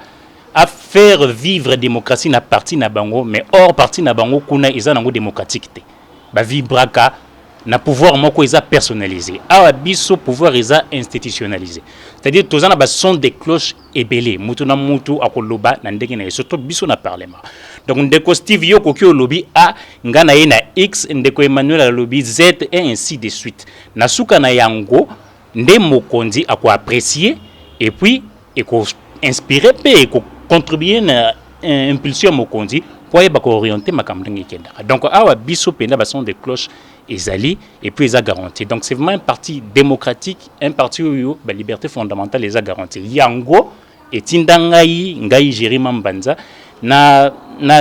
à faire vivre démocratie na parti na bango, mais hors parti na bango kuna eza nango démocratique te. Bavibraka Na pouvoir moko eza personnalisé. Awa biso pouvoir eza institutionnalisé. C'est-à-dire toza na ba son de cloche ebele, mutu na mutu akoloba na ndenge na ye, surtout biso na parlement. Donc ndeko Steve, yo okoki olobi A, nga na ye na X, ndeko Emmanuel alobi Z et ainsi de suite. Na suka na yango nde mokonzi ako apprécier et puis eko inspirer mpe eko contribuer na impulsion ya mokonzi mpo ayeba ko orienter makambo ndenge ekendaka. Donc awa biso mpenza ba son de cloche ezali et puis eza garanti. Donc c'est vraiment un parti démocratique, un parti oyo ba liberté fondamentale eza garanti. Yango etinda ngai Jerry Mambanza na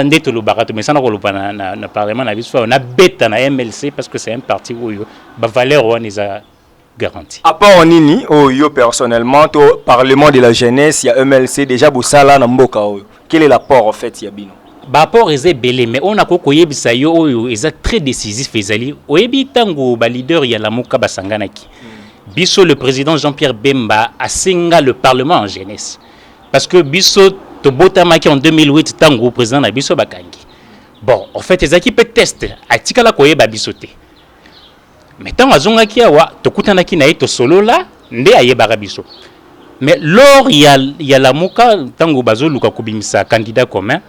nde tolobaka, tomesana koloba na parlement na biso awa, nabeta na MLC parce que c'est un parti oyo ba valeur wana eza garanti. Apport nini oyo yo personnellement to parlement de la jeunesse ya MLC déjà bosala na mboka oyo? Quel est l'apport en fait ya bino? Baapport eza ebele, mais oyo nakoki koyebisa yo oyo eza très décisif ezali, oyebi, ntango baleader ya Lamuka basanganaki, biso le président Jean-Pierre Bemba asenga le parlement en jeunesse, parce que biso tobotamaki en 2008 ntango président na biso bakangi. Bon, en fait ezalaki mpe test, atikala koyeba biso te, mais ntango azongaki awa, tokutanaki na ye, tosolola, nde ayebaka biso. Mais lors ya Lamuka, ntango bazoluka kobimisa candidat commun,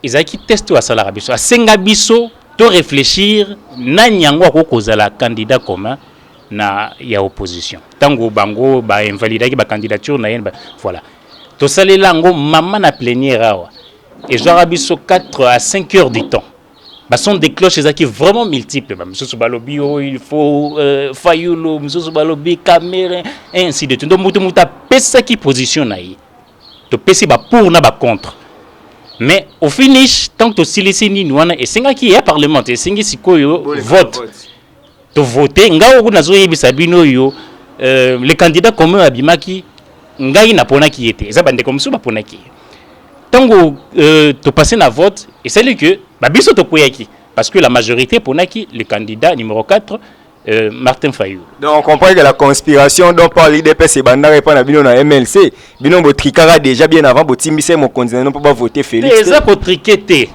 ezalaki test oyo asalaka biso, asenga biso to réfléchir nani yango akoki kozala candidat commun na ya opposition. Ntango bango bainvalidaki bacandidature na ye voilà, tosalela yango mama na plénière awa, ezwaka biso 4 à 5 heures du temps. Bason de cloche ezalaki vraiment multiple. Bamisusu balobi oyo il faut Fayulu, misusu balobi Kamerhe, ainsi de suite. Donc mutu apesaki position na ye, topesi bapour na bacontre, mais au finish, tant tosilisi nini wana esengaki ya parlement te, esengi sikoyo vote, tovote. Ngai oyo nazoyebisa bino oyo, le candidat commun abimaki, ngai naponaki ye te, eza bandeko mosusu baponaki ye. Ntango topasse na vote, esali que babiso tokweyaki parce que la majorité ponaki le candidat numéro 4, Martin Fayulu. Donc on comprend que la conspiration dont parle l'UDPS ebandaka epa na bino na MLC. Bino botrikaka déjà bien avant botimbisa mokonzi na bino mpo bavote Félix. Eza kotriquer te,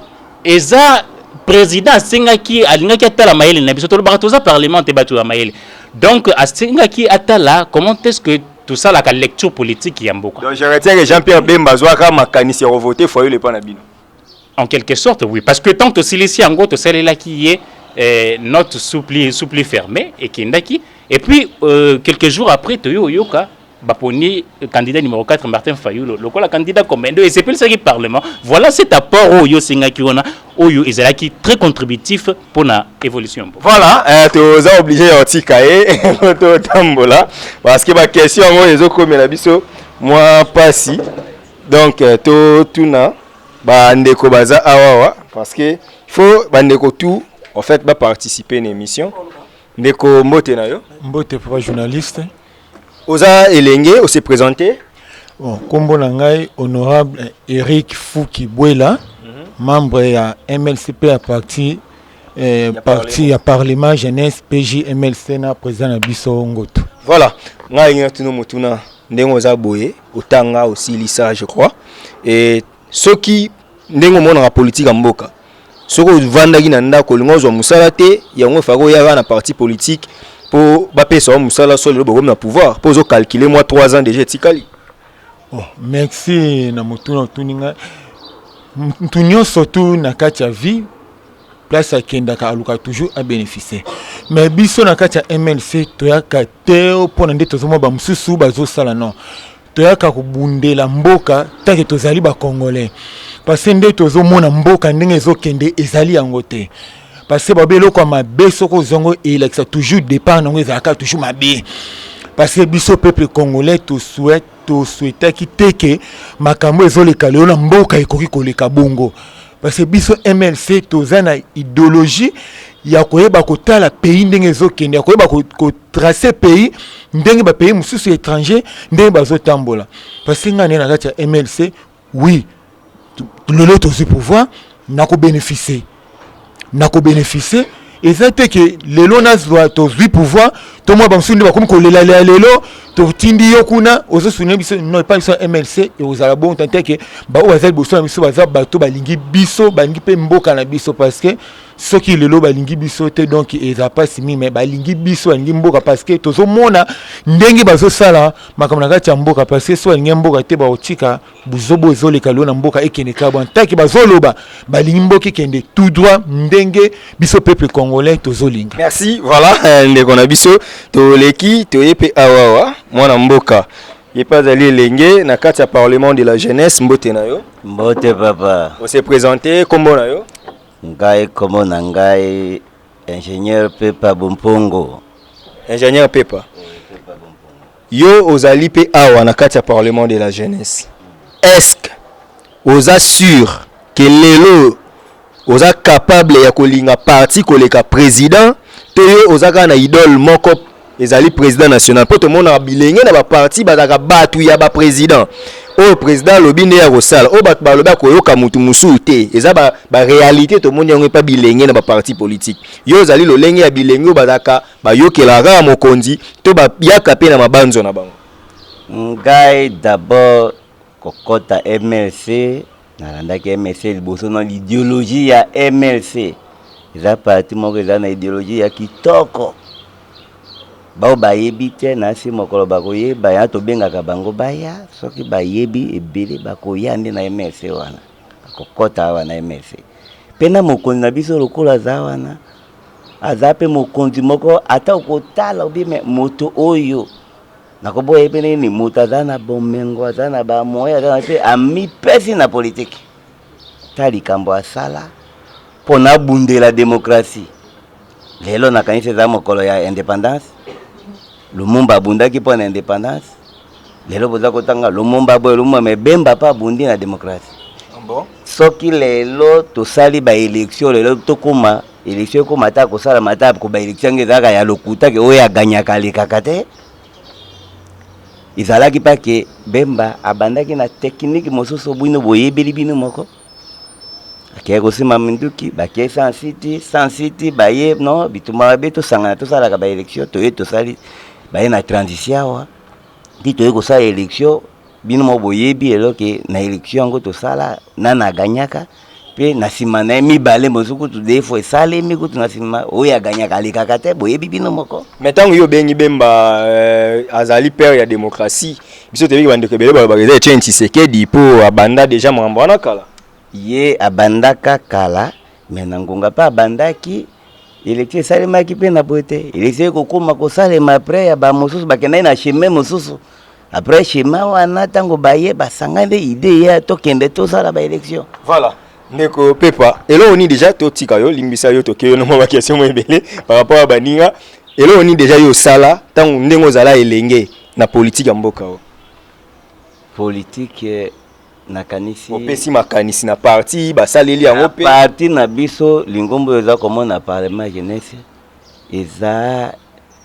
eza président asengaki, alingaki atala mayele na biso. Tolobaka toza parlement te, bato ya mayele. Donc asengaki atala comment est-ce que tosalaka lecture politique ya mboka. Donc je retiens que Jean-Pierre Bemba azwaka makanisi ya kovote Fayulu epa na bino. En quelque sorte, oui, parce que tant tosilisi yango, tosalelaki ye note sous pli fermé, ekendaki, et puis quelques jours après toyo oyoka baponi candidat numéro 4, Martin Fayulu, lokola candidat commun. Donc esepelisaki parlement. Voilà cet apport oyo osengaki wana, oyo ezalaki très contributif mpona évolution mboka. Voilà, toza obligé ya kotika ye totambola parce que baquestion yango ezokomela biso mwa pasi. Donc totuna bandeko baza awawa parce que il faut bandeko tout en fait baparticiper na émission. Ndeko, mbote na yo. Mbote, papa journaliste. Oza elenge, ose présenter. Bon, nkombo na ngai honorable Eric Fuki Bwela, membre ya MLCP ya parti ya parlement jeunesse PJ MLC na président na biso Ngoto. Voilà, ngai alingi natuna motuna. Ndenge oza boye, otanga, osilisa, je crois, e soki ndenge omonaka politique ya mboka, soki ovandaki na ndako, olingi ozwa mosala te, yango efaka oyaka na parti politique mpo bapesa yo mosala. So lelo bokomi na pouvoir, mpo ozocalcule mwa 3 ans déjà etikali? Oh, merci na motuna otuni ngai. Mutu nyonso tu na kati ya vie, place akendaka, alukaka toujours abénéficie. Mais biso na kati ya MLC toyaka te mpona nde tozomona bamosusu bazosala. Non, toyaka kobundela mboka tant que tozali bacongolais, parce que nde tozomona mboka ndenge ezokende ezali yango te, parce que babe eloko ya mabe soki ozongo elakisa toujours départ nango ezalaka toujours mabe, parce que biso peuple congolais tosouhaitaki te ke makambo ezoleka lelo na mboka ekoki koleka bongo, parce que biso MLC toza na idéologie ya koyeba kotala pays ndenge ezokende, ya koyeba kotrace pays ndenge bapays mosusu étranger ndenge bazotambola. Parce que ngai nde na kati ya MLC, oui, lelo tozwi pouvoir, nakobénéficie, nakobénéficie. Eza te ke lelo nazwa, tozwi pouvoir, tomona bamosusu nde bakomi kolelalela lelo, totindi yo kuna ozosoutenir biso. Non, epai biso ya MLC ekozala bongo te ke baoyo baza liboso na biso baza bato balingi biso, balingi mpe mboka na biso, parce que Soki lelo balingi biso te, donc eza mpasi mingi, mais balingi biso, balingi mboka, parce que tozomona ndenge bazosala makambo na kati ya mboka. Parce que so balingi mboka te, bakotika buzobo ezoleka lelo na mboka ekende kaka bwana taki. Bazoloba balingi mboka ekende tout droit ndenge biso peuple congolais tozolinga. Merci. Voilà, ndeko na biso, toleki, toye mpe awawa mwana mboka, ye mpe azali elenge na kati ya Parlement de la jeunesse. Mbote na yo. Mbote, papa. Ose présente, nkombo na yo? Ngai, kombo na ngai ingénieur Pepa Bompongo. Ingénieur Pepa, yo ozali mpe awa na kati ya Parlement de la jeunesse. Est-ce que oza sûr ke lelo oza capable ya kolinga parti koleka président, to yo oza kaka na idole moko, ezali président national? Mpo tomonaka bilenge na baparti bazalaka bato ya baprésident, oyo président alobi nde ya kosala, oyo bato balobi akoyoka motu mosusu te. Eza baréalité, tomoni yango epa bilenge na baparti politique. Yo ozali lolenge ya bilenge oyo bazalaka bayokelaka kaka mokonzi, to bayaka mpe na mabanzo na bango? Ngai d'abord kokɔta MLC, nalandaki MLC liboso na l'idéologie ya MLC. Eza parti moko eza na idéologie ya kitoko. Bao bayebi te, na si mokolo bakoyeba ya tobengaka bango baya. Soki bayebi, ebele bakoya nde na MLC wana, bakokɔta awa na MLC. Mpe na mokonzi na biso lokola aza wana, aza mpe mokonzi moko ata okotala obi me moto oyo nakoboya mpe nini, moto aza na bomengo, aza na bamoyens, aza na mpe amipesi na politike. Ta likambo asala mpo nabundela démocratie. Lelo nakanisi eza mokolo ya indépendance. Lumumba abundaki mpo na indépendance. Lelo boza kotanga Lumumba boye, Lumumba, me Bemba mpe abundi na démocratie. Bon. Soki lelo tosali baélection, lelo tokóma élection, ekóma ata kosalama ata ko baélection yango ezalaka ya lokuta, ke oyo aganyaka alekaka te. Ezalaki mpa ke Bemba abandaki na technique mosusu, bino boyebeli bino moko. Akei kosima minduki, bakei Sun City. Sun City baye no bitumba mabe, tosangana tosalaka baélection. Toye tosali, baye na transition awa nti toye kosala élection. Bino moko boyebi eloke na élection yango tosala, nana aganyaka mpe na nsima na ye mibale mosusu kutu deux fois esalemi kutu na nsima, oyo aganyaka alekaka te. Boyebi bino moko. Mais ntango yo obengi Bemba azali père ya démocratie, biso toyebi bandeko ebele balobaka eza Etienne Tshisekedi, mpo abanda déjà makambo wana kala. Ye abandaka kala, me na ngonga mpe abandaki, élection esalemaki mpe na boye te. Élection ekokóma kosalema après ya bamosusu bakendaki na chemin mosusu. Après schéma wana, ntango baye basangani nde idée ya tokende tosala baélection. Voilà, ndeko Pepa, eloko nini déjà, totika yo, limbisa yo, tokei yo nomwa baquestion mo ebele par rapport ya baninga. Eloko nini déjà yo osala ntango ndenge ozala elenge na politike ya mboka oyo? Politike, nakanisi opesi makanisi na parti, basaleli yango mpe? Parti na biso, lingombo oyo eza komona parlement jeunesse, eza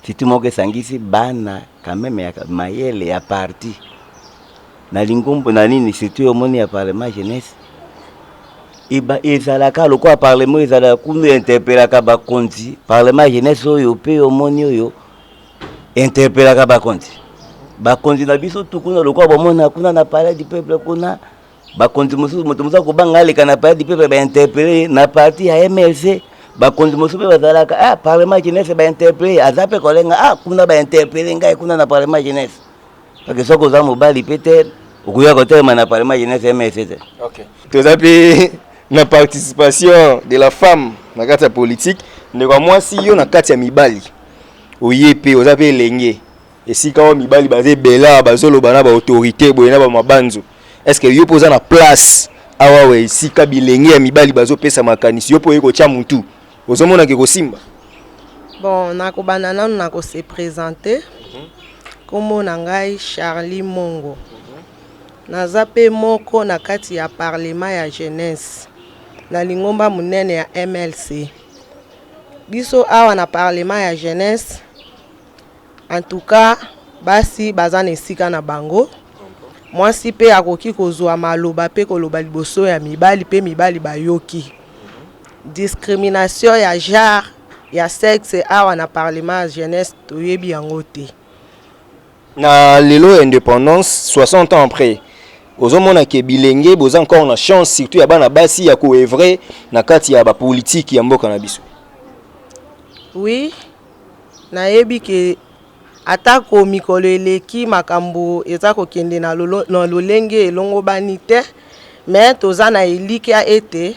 situ moko esangisi bana quand même ya mayele ya parti na lingombo na nini. Surtout omoni ya parlement jeunesse eba ezalaka lokola parlement ezalaka kuna, interpelaka bakonzi. Parlement jeunesse oyo mpe omoni oyo interpelaka bakonzi na biso tu kuna, lokola bomona kuna na Palais du peuple kuna, bakonzi mosusu, moto mosusu akobanga aleka na Palais du peuple, bainterpele na parti ya MLC. Bakonzi mosusu mpe bazalaka ah, parlement jeunesse bainterpele, aza mpe kolenga ah, kuna bainterpele ngai kuna na parlement jeunesse. Parce soki oza mobali mpe te, okoya kotelema na parlement jeunesse MLC te. Okay. Toza mpe na participation de la femme na kati ya politique. Ndeko ya mwasi, yo na kati ya mibali oye mpe oza mpe elenge, esika oyo mibali baza ebele, bazoloba na baautorité boye na bamabanzo, est ce que yo mpe oza na place awa we esika bilenge ya mibali bazopesa makanisi, yo mpe oye kotya mutu, ozomonaka kosimba? Bon, nakobanda nanu na kose présenter. Nkombo na ngai Charlie Mongo. Naza mpe moko na kati ya parlement ya jeunesse na lingomba monene ya MLC. Biso awa na parlement ya jeunesse, en tout cas basi baza na esika na bango. Mwasi mpe akoki kozwa maloba mpe koloba liboso ya mibali, mpe mibali bayoki. Discrimination ya genre, ya sexe, awa na parlement ya jeunesse toyebi yango te. Na lelo indépendance, 60 ans après. Ozomona ke bilenge boza encore na chance, surtout ya bana basi, ya koœuvrer na kati ya bapolitique ya mboka na biso? Oui, nayebi ke atako mikolo eleki, makambo eza kokende na lolenge elongobani te, me toza na elikya ete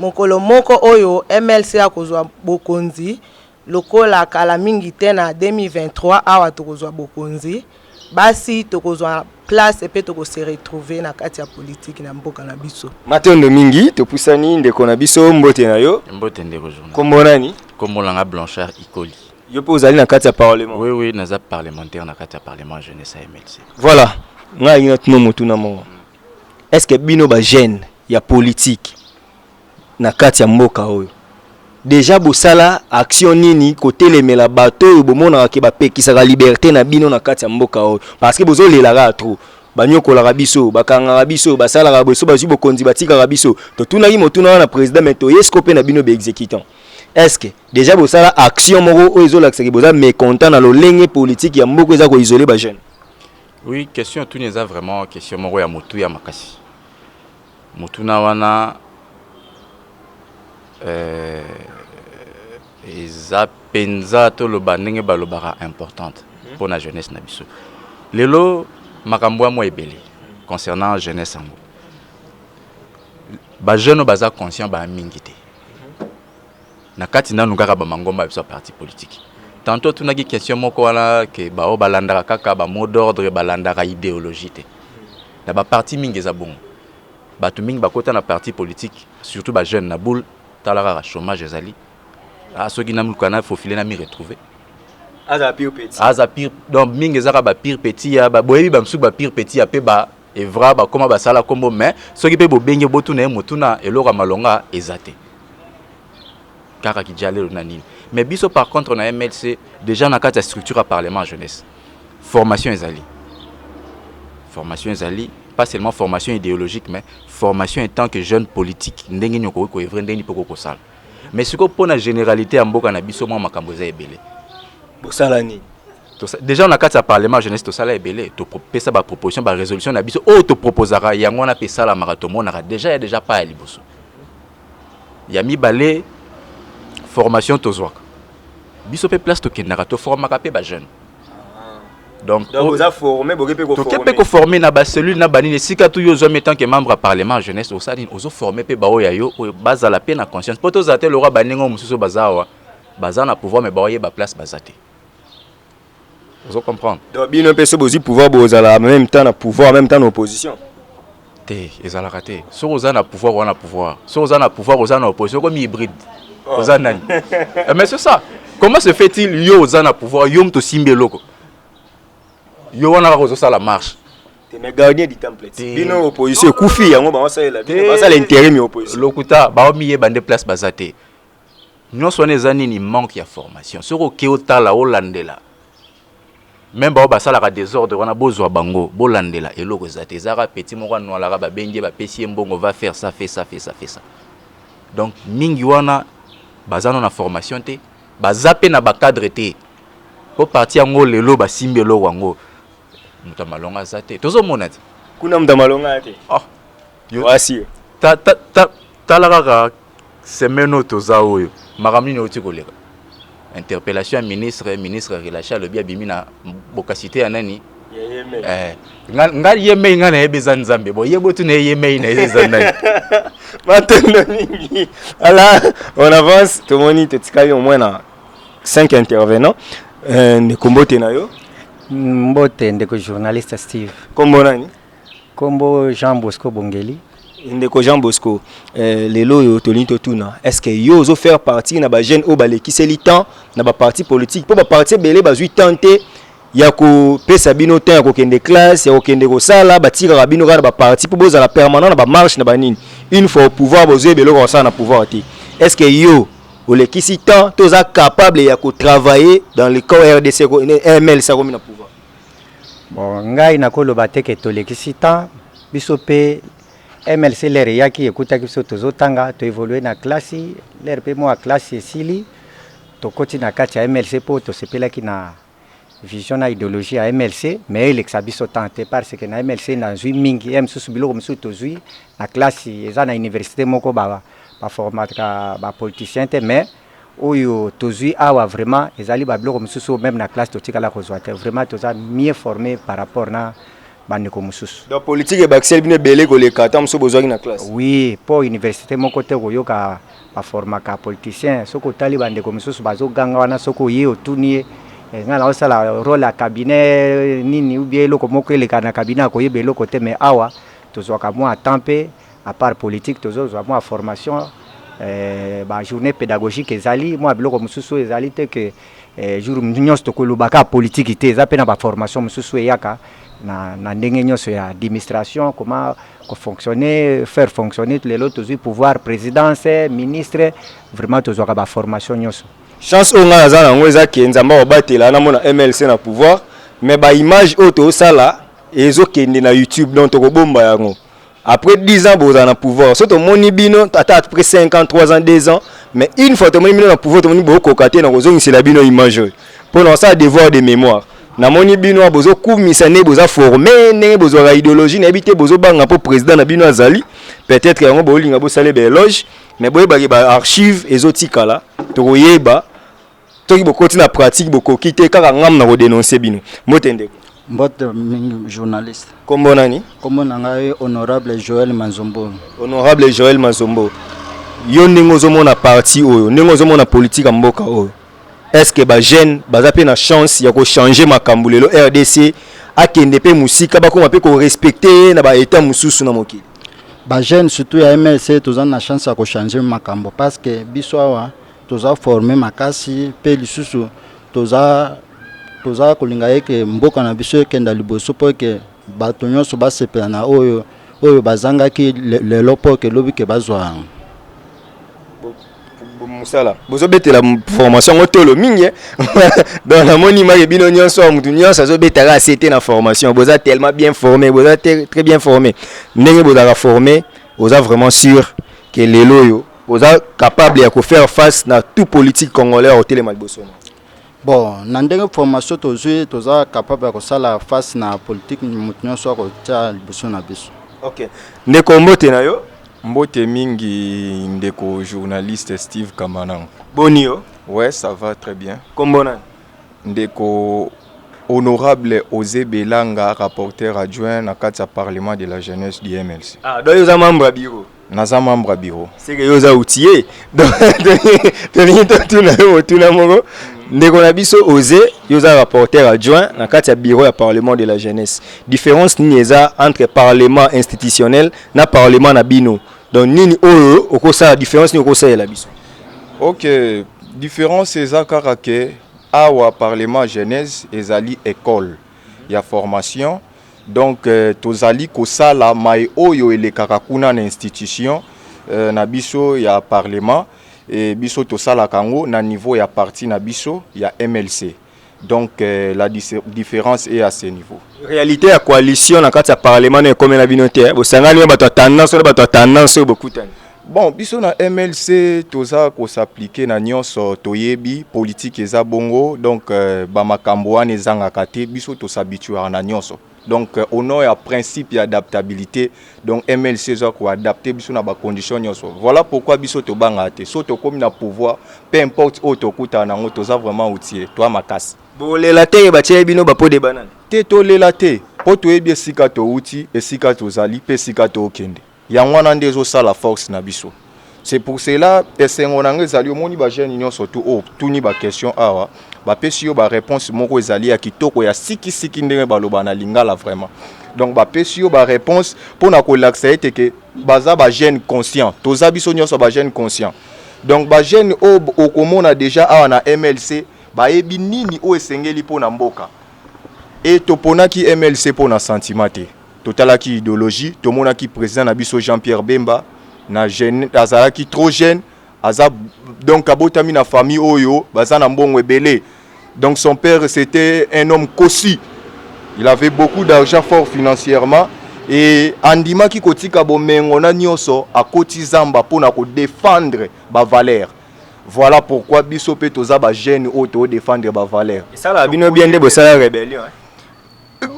mokolo moko oyo MLC akozwa bokonzi, lokola kala mingi te na 2023 awa tokozwa bokonzi, basi tokozwa place mpe tokose retrouver na kati ya politike na mboka na biso. Matondo mingi. Topusani, ndeko na biso, mbote na yo. Mbote, ndeko journal. Kombo nani? Kombo nanga Blanchard Ikoli. Yo mpe ozali na kati ya parlement? Oui, naza parlementaire na kati ya parlement jeunesse ya MLC. Voilà, ngai alingi natuna motuna moko: est ce que bino bajeune ya politique na kati ya mboka oyo déjà bosala action nini kotelemela bato oyo bomonaka ke bapekisaka liberté na bino na kati ya mboka oyo? Parce que bozolelaka trop, banyokolaka biso, bakangaka biso, basalaka boye, so bazwi bokonzi batikaka biso. Totunaki motuna wana président, mais toyesiko mpe na bino baexécutant: est ce que déjà bosala action moko oyo ezolakisaki boza mécontent na lolenge politique ya mboka eza koisoler bajeune? Oui, question otuni eza vraiment question moko ya motu ya makasi. Motuna wana eza mpenza, toloba ndenge balobaka, importante mpona jeunesse na biso. Lelo makambo ya mwa ebele concernant jeunesse yango, bajeune oyo baza conscient baya mingi te na kati nanu kaka bamangomba ya biso ya parti politique. Tantôt otunaki question moko wana ke bao balandaka kaka bamot d'ordre, balandaka idéologie te. Na baparti mingi eza bongo. Bato mingi bakota na parti politique, surtout bajeune na boule, tala kaka chômage ezali. Ah, soki naluka na faufile na mi retrouver. Aza pire petit. Aza pire. Donc mingi ezaka bapire petit ya boyebi, bamosusu bapire petit ya mpe ba evra bakóma basala kombo, mais soki mpe bobenge botuna ye motuna, eloko ya malonga eza te, kaka kijalelo na nini. Mais biso par contre na MLC, déjà na kati ya structure ya parlement jeunesse, formation ezali, formation ezali, pas seulement formation idéologique, mais formation en tant que jeune politique, ndenge nini okoki koœuvrer, ndenge nini mpe okoki kosala. Mais sikoyo mpo na généralité ya mboka na biso, mwa makambo eza ebele. Bosala nini? Déjà na kati ya parlement jeunesse tosala ebele. Topesa baproposition, barésolution na biso oyo toproposaka, yango wana mpe esalamaka. Tomonaka déjà ya déjà pas ya liboso, ya mibale, formation tozwaka biso mpe place tokendaka, toformaka mpe bajeune. Donc oza formé, boke mpe? Toke mpe koformer na bacellule na banini, esika tu yo ozwami tant que membre ya parlement jeunesse, osala nini? Ozoformer mpe baoyo ya yo oyo bazala mpe na conscience, mpo tozala te lokwa baninga oyo mosusu baza awa, baza na pouvoir mais baoyeba place baza te. Ozo comprendre? Donc bino mpe so bozwi pouvoir, bozala en même temps na pouvoir, en même temps na opposition? Te, ezalaka te. Soki oza na pouvoir, oza na pouvoir. Soki oza na pouvoir, oza na opposition, okomi hybride. Oza nani? Mais c'est ça, comment se fait-il yo oza na pouvoir, yo moto osimbi eloko, yo wana kaka ozosala marche? Te, mais gardien du temple, bino opposition ekufi, yango baosalela bino, basala intérim ya opposition. Lokuta, baomiyeba nde place baza te. Nyonso wana eza nini? Manque ya formation. Soki oke otala, olandela même bao basalaka désordre wana, bozwa bango, bolandela, eloko eza te. Ezalaka petit moko anwalaka, babengi ye, bapesi ye mbongo, va faire ça, fait ça, fait ça, fait ça. Donc mingi wana baza no na formation te, baza mpe na bacadre te. Po parti yango lelo basimbi eloko yango, moto ya malonga aza te, tozomona te. Kuna moto ya malonga te. Oh. Wasi. Tala kaka semaine oyo toza oyo, makambo nini outi koleka? Interpellation ya ministre, ministre relâché, alobi abimi na bokasite ya nani? Nga ye mei, nga nayebi eza Nzambe. Bo ye botuna ye, ye mei na ye eza nani? Matondo mingi. Ala, on avance, tomoni totikali au moins na 5 intervenants. Ndeko, mbote na yo. Mbote, ndeko journaliste Steve. Kombo nani? Kombo Jean Bosco Bongeli. Ndeko Jean Bosco, lelo oyo tolingi totuna: est ce que yo ozofaire partie na bajeune oyo balekiseli temps na baparti politique? Mpo baparti ebele bazwi temps te ya kopesa bino temps ya kokende classe, ya kokende kosala. Batikaka bino kaka na baparti mpo bozala permanent na bamarche na banini. Une fois au pouvoir, bozoyeba eloko kosala na pouvoir te. Est ce que yo olekisi temps to oza capable ya kotravailler dans le cas RDC MLC akomi na pouvoir? Bon, ngai nakoloba te ke tolekisi temps. Biso mpe MLC, l'heure eyaki, ekutaki biso tozotanga, toévoluer na klasi. L'heure mpe mwa klasi esili, tokoti na kati ya MLC mpo tosepelaki na Vision na ideologie ya MLC mais elekisa biso temps te parce que na MLC nazui mingi ye mosusu biloko mosusu tozui na classe eza na universite moko ba ba formaka ba politiciens te mais oyo tozui awa vraiment ezali ba biloko mosusu oyo meme na classe totikala kozua te vraiment toza mieux forme par rapport na bandeko mosusu. Donc politique ebakiseli bino ebele koleka ata mosusu bozwaki na classe? Oui, po universite moko te okoyoka ba formaka politicien soki otali ba ndeko mosusu bazo ganga wana soki oye otuni ye eh, nga naosala role ya cabinet nini ou bien eloko moko eleka na cabinet akoyeba eloko te mais awa tozwaka mwa temps mpe à part politique tozozwa mwa formation eh, ba journée pédagogique ezali mwa biloko mosusu oyo ezali te ke eh, jour nyonso tokolobaka politique te eza mpe na ba formation mosusu eyaka na, na ndenge nyonso ya administration comment kofonctionner faire fonctionner lelo tozwi pouvoir présidence ministre vraiment tozwaka ba formation nyonso Chance oyo ngai naza na yango eza ke Nzambe akobatela namona MLC na pouvoir mais ba image oyo tozosala ezokende na YouTube donc tokobomba yango après 10 ans bozala na pouvoir soki tomoni bino ata après 5 ans 3 ans 2 ans mais une fois tomoni bino na pouvoir tomoni bokoka te na kozongisela bino image oyo mpo na kosala devoir de mémoire namoni bino awa bozokumisa ndenge boza forme ndenge bozwaka idéologie nayebi te bozobanga mpo président na bino azali peut-être yango bolinga bosala baéloge mais boyebaki baarchive ezotikala tokoyeba soki bokoti na pratique bokoki te kaka ngam na kodenonce bino mbote ndeko Mbote mingi journaliste. Kombo nani? Kombo na ngai honorable Joël Manzombo. Honorable Joël Manzombo. Yo ndenge ozomona parti oyo, ndenge ozomona politique ya mboka oyo. Est-ce que ba jeunes baza pe na chance ya ko changer makambo lelo RDC akende pe musika bakoma pe ko respecter ye na ba etat mususu na mokili? Ba jeunes surtout ya MLC toza na chance ya ko changer makambo parce que biso awa toza forme makasi pe lisusu toza toza kolinga eke mboka na biso ekenda liboso mpo eke bato nyonso basepela na oyo oyo bazangaki lelo mpo eke lobi ke bazwa yango. Mosala bozobetela formation yango tolo mingi eh. Donc namoni make bino nyonso awa motu nyonso azobetaka asete na formation boza tellement bien formé boza très bien formé ndenge bozalaka formé oza vraiment sûr ke lelo oyo oza capable ya kofaire face na tout politique congolais ya kotelema liboso na Bon, na ndenge formation tozwi toza capable ya kosala face na politique moto nyonso akotia liboso na biso. Ok. Ndeko mbote na yo. Mbote mingi ndeko journaliste Steve Kamanango. Boni yo? Ouais, ça va très bien. Kombo nani? Ndeko honorable Ose Belanga, rapporteur adjoint na kati ya parlement de la jeunesse du MLC. Ah, donc yo oza membre ya bureau? Naza membre ya bureau. C'est que yo oza outillé. Donc tolingi totuna yo motuna moko. Ndeko na biso Ose, yo oza rapporteur adjoint na kati ya bureau ya parlement de la jeunesse. Différence nini eza entre parlement institutionnel na parlement na bino? Donc nini oyo okosala différence nini okosalela biso? Ok, différence eza kaka ke awa parlement jeunesse ezali école ya formation. Donc tozali kosala maye oyo elekaka kuna na institution na biso ya parlement et biso tosalaka yango na niveau ya parti na biso ya MLC. Donc la difference est à ce niveau. Realite ya coalition na kati ya parlement no ekomela bino te, bosangani na bato ya tendance na bato ya tendance oyo bokutani. Bon, biso na MLC toza ko s'appliquer na nyonso toyebi politique eza bongo donc euh, ba makambo wana ezangaka te biso to s'habituaka na nyonso donc euh, au nom ya principe ya adaptabilité donc MLC eza ko adapter biso na ba conditions nyonso voilà pourquoi biso tobangaka te so tokomi na pouvoir peu importe oyo tokutana nango toza vraiment outillé toa makasi Bolela te batieli bino ba pot de banane. Te tolela te mpo toyebi esika towuti esika tozali mpe esika tokende Yango wana nde ezo sala force na biso. C'est pour cela esengo na nga ezali omoni ba jeunes nionso tout oyo otuni ba questions awa ba pesi yo ba reponses moko ezali ya kitoko ya siki siki ndenge baloba na lingala vraiment. Donc ba pesi yo ba reponses pona kolakisa ete ke baza ba jeunes conscients. Toza biso nionso ba jeunes conscients. Donc ba jeunes oyo okomona dejà awa na MLC bayebi nini oyo esengeli pona mboka. Et toponaki MLC pona sentiment te. Totalaki ideologie, tomonaki president na biso Jean Pierre Bemba na jeune azalaki trop jeune, aza donc abotami na famille oyo baza na mbongo ebele. Donc son père c'était un homme cossu. Il avait beaucoup d'argent fort financièrement et andimaki kotika bomengo na nyoso akoti zamba pona ko défendre ba valeurs. Voilà pourquoi biso pe toza ba jeunes oyo to défendre ba valeurs. Esalaka bino bien nde bosala rébellion hein?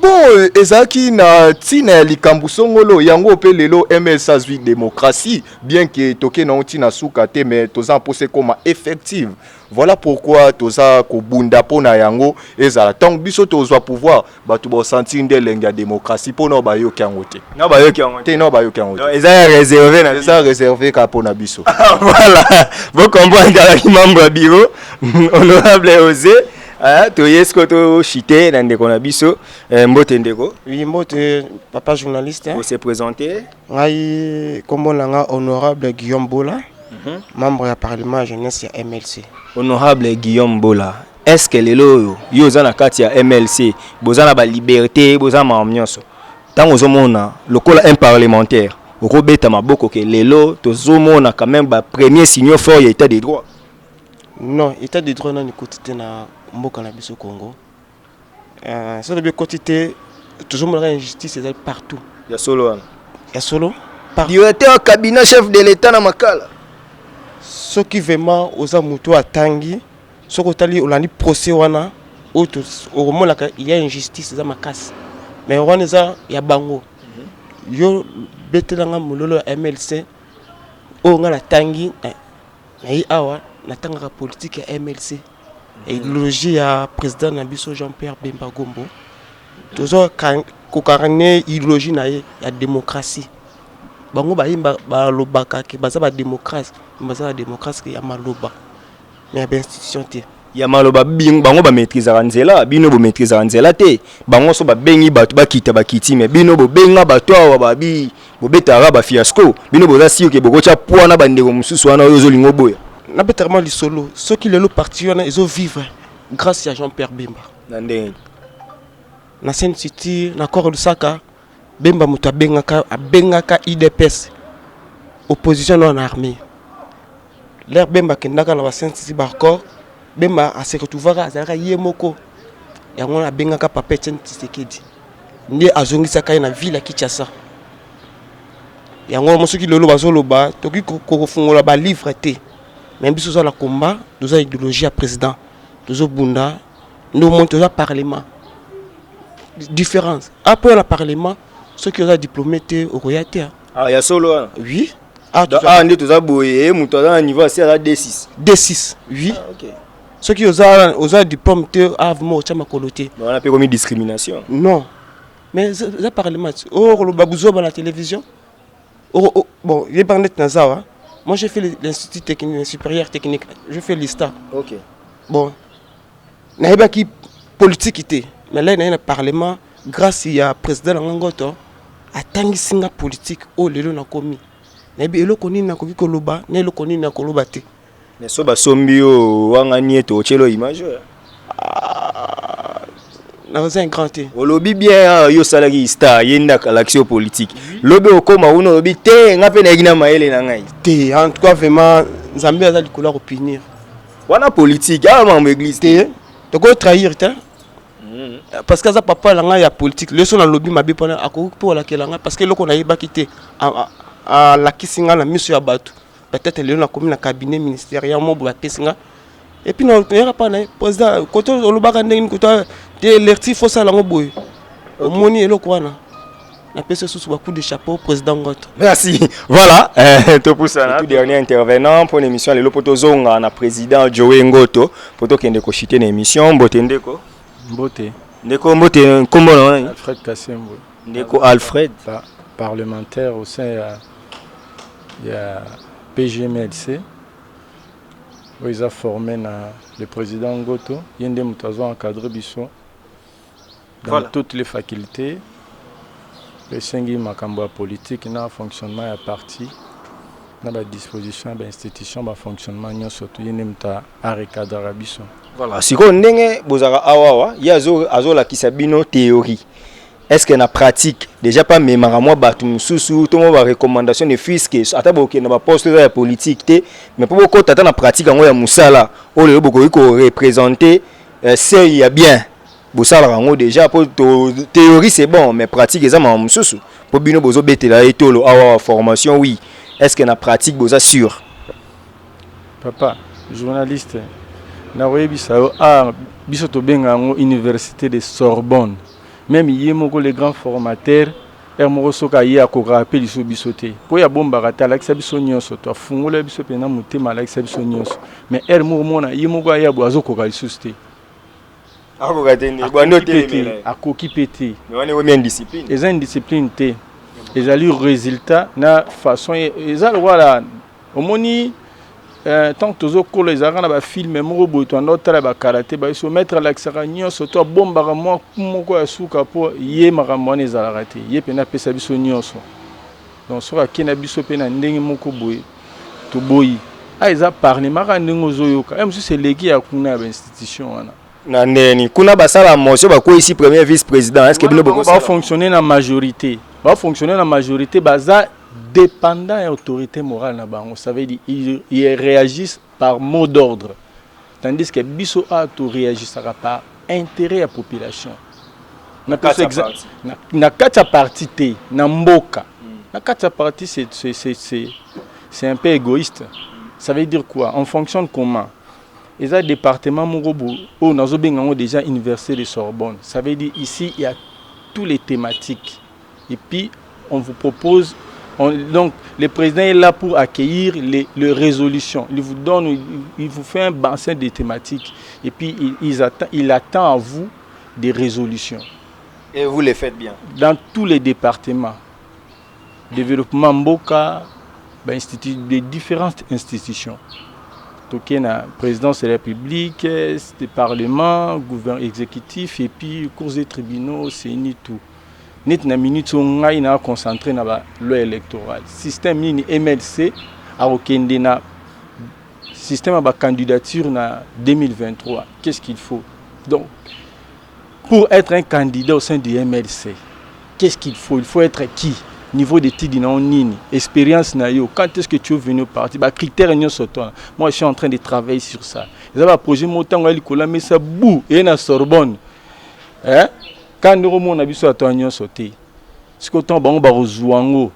Bon, ezalaki na ntina ya likambo songolo yango mpe lelo MS azwi démocratie, bien que toke nango ntina suka te, mais toza mposa ekoma effective. Voilà pourquoi toza kobunda mpo na yango ezala. Ntango biso tozwa pouvoir, bato basentir nde elengi ya démocratie, mpo na bayoki yango te. Na bayoki yango te, na bayoki yango te. Eza ya réservé na eza réservé kaka mpo na biso. Voilà, vous comprenez azalaki membre ya bureau, honorable Osé. Ah, toye siko toshite na ndeko na biso. Mbote ndeko. Oui, mbote papa journaliste. Hein. Se présenter. Ngai kombo na nga honorable Guillaume Bola, membre ya parlement ya jeunesse ya MLC. Honorable Guillaume Bola, est-ce que lelo oyo yo oza na kati ya MLC, boza na baliberté, boza makambo nyonso, ntango ozomona lokola un parlementaire okobeta maboko ke lelo tozomona quand même ba premier signaux fort ya état de droit? Non, état de droit nani ekoti te na mboka na biso Congo. Soki lobi ekoti te, tozomonaka injustice ezali partout. Ya solo wana. Ya solo. Directeur ya cabinet chef de l'état na Makala. Soki vraiment oza moto atangi, soki otali olandi procès wana oyo, okomonaka il y a injustice eza makasi, mais wana eza ya bango. Yo betelanga mololo ya MLC oyo nga natangi naye awa, natangaka politique ya MLC, idéologie ya président na biso Jean Pierre Bemba Gombo. Tozo kokarne idéologie na ye ya démocratie. Bango bayimba balobaka ke baza badémocrate, baza badémocrate ya maloba, mais ya bainstitution te. Ya maloba. Bango bamaîtrisaka nzela, bino bomaîtrisaka nzela te. Bango so babengi bato bakita, bakiti, mais bino bobenga bato awa, babi bobetaka bafiasco. Bino boza sûr ke bokotya poids na bandeko mosusu wana oyo ozolinga oboya? Nabetaka mwa lisolo. Soki lelo parti wana ezovivre grâce ya Jean Pierre Bemba. Na ndenge? Na Sun City, na Cor Lusaka, Bemba moto abengaka UDPS, opposition na armée. L'heure Bemba akendaka na baSun City, baaccord, Bemba ase retrouvaka azalaka ye moko. Yango wana abengaka papa Etienne Tshisekedi, nde azongisaka ye na ville ya Kinshasa. Yango soki lelo bazoloba, tokoki kofungola balivre te, mais biso toza na combat, toza idéologie ya président, tozobunda nde omoni toza parlement. Différence apo na parlement, soki oza diplômé te, okoya te. Ah, ya solo wana? Oui. Ah, nde toza boye, moto aza na niveau asi aza D6. D6, oui. Ah, okay. Soki oza diplôme te, avemo otya makolo te. Wana mpe komi discrimination. Non, mais eza parlement oyo koloba buzoba na télévision. Bon, yebaka neti naza awa, moi j'ai fait l'institut technique supérieur technique, j'ai fait l'ISTA. Bon, nayebaki politique te, mais lai naye na parlement grâce ya président na nga Ngoto, atangisi nga politique. Oyo lelo nakomi, nayebi eloko nini nakoki koloba na eloko nini nakoloba te. Mais so basombi yo wangani ete otyelo image oyo? Naza un grand te. Olobi bien, yo osalaki star, ye nde akalakisi yo politique. Lobi okóma kuna, olobi te, nga mpe nayaki na mayele na ngai. Te, en tout cas vraiment Nzambe aza likolo ya kopunir. Wana politique awa, makambo église. Te, tokotrahir te, parce que aza papa na ngai ya politique. Leso nalobi mabe mpona akoki mpo olakela ngai, parce que eloko nayebaki te, alakisi ngai na miso ya bato. Peut-être lelo nakomi na cabinet ministériel mo boye, bapesi nga, et puis nayaka mpa na ye, président koto olobaka ndenge nini koto te, lerti fo osala yango boye. Omoni eloko wana, napesi susu ba coup de chapeau président Ngoto. Merci. Voilà, topusana tout dernier intervenant pour l'émission lelo, po tozonga na président Joe Ngoto, po tokende koshite na émission. Mbote ndeko. Mbote. Ndeko, mbote. Nkombo na wana? Alfred Kasembo. Ndeko Alfred. Parlementaire au sein ya PGMLC oyo eza formé na le président Ngoto. Ye nde moto azo encadre biso dans toutes les facultés esengi makambo ya politique na fonctionnement ya parti na badisposition ya bainstitution, bafonctionnement nyonso to ye nde moto arecadraka biso. Voilà, sikoyo ndenge bozalaka awawa, ye azolakisa bino théorie, est ce que na pratique déjà pa memaka mwa bato mosusu to mwa barecommandation, ne fût-ce que ata bokende na baposte eza ya politique te, mais mpo bokota ata na pratique yango ya mosala oyo lelo bokoki koreprésente seuil ya bien, bosalaka yango déjà? Mpo théorie c'est bon, mais pratique eza makambo mosusu. Mpo bino bozobetela ye tolo awa, formation oui, est ce que na pratique boza sûr? Papa. Journaliste, nakoyebisa yo art biso tobenga yango université de Sorbonne. Meme ye moko le grand formateur heure moko soki aye akokaka mpe lisusu biso te mpo ye abombaka te, alakisa biso nyonso to afungola biso mpenza motema, alakisa biso nyonso. Mais heure moko mona ye moko aya boye azokoka lisusu te. Akoka te nde bwando otelemela ye. Akoki mpe te. Mais wana ekomi indiscipline. Eza indiscipline te, ezali résultat na façon eza lokola omoni ntango tozokola ezalaka na bafilme moko boye toanda otala bakarate bayeso maître alakisaka nyonso to abombaka mwa moko ya suka mpo ye makambo wana ezalaka te, ye mpenza apesa biso nyonso. Donc soki ake na biso mpe na ndenge moko boye toboyi a eza parlement kaka ndenge ozoyoka ye mosusu eleki ya kuna ya bainstitution wana. Na ndeni kuna basala motion bakweyisi premier vice président, est ce que bino bokosala? Bafonctionne na majorité, bafonctionne na majorité, baza dépendant ya autorité morale na bango. Ça veut dire ils, ils réagissent par mot d'ordre, tandis que biso awa toréagisaka par intérêt ya population. Na kati ya parti te, na mboka. Na kati ya parti, c'est un peu égoïste. Ça veut dire quoi? On fonctionne comment? Eza département moko oyo nazobenga yango déjà université de Sorbonne. Ça veut dire ici il y a tous les thématiques et puis on vous propose donc le président est là pour accueillir les résolutions. Il vous donne, il vous fait un bassin de thématiques et puis il attend à vous des résolutions. Et vous les faites bien? Dans tous les départements. Développement mboka, ba institut, des différentes institutions. Toke na présidence de la République, le parlement, gouvernement exécutif et puis cours des tribunaux, CENI, tout. Net na minute oyo ngai na concentré na ba loi électorale. Système nini MLC akokende na système ya ba candidature na 2023. Qu'est-ce qu'il faut? Donc pour être un candidat au sein du MLC, qu'est-ce qu'il faut? Il faut être qui? Niveau d'études na nini? Expérience na yo? Quand est-ce que tu es venu au parti? Ba critères nyonso to. Moi je suis en train de travailler sur ça. Eza ba projet motango ya likolo mesa bu et na Sorbonne. Hein? Quand nous remona biso ata nyonso te. Siko tant bango ba kozwa yango.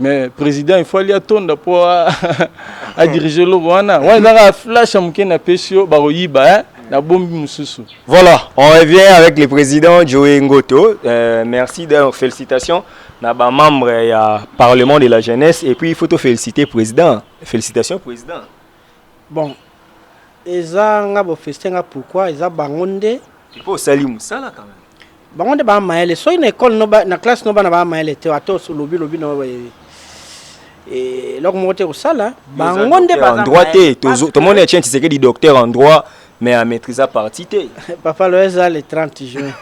Mais président il faut aller atonda po a diriger eloko wana. Wana ezaka flash ya moke na pesi yo bakoyiba, hein? Na bombi mosusu. Voilà, on revient avec le président Joey Ngoto. Merci de félicitations na ba membre ya Parlement de la jeunesse et puis il faut te féliciter président. Félicitations président. Bon, eza nga bo féliciter nga pourquoi eza bango nde. Et puis osali musala quand même. Bango nde ba mayele soki na école no ba, na classe no bana ba mayele te ata olobi lobi no eloko moko te kosala bango nde baza droit te. Tomoni Etienne Tshisekedi docteur en droit mais a maîtrise parti te. Papa lo eza le 30 juin.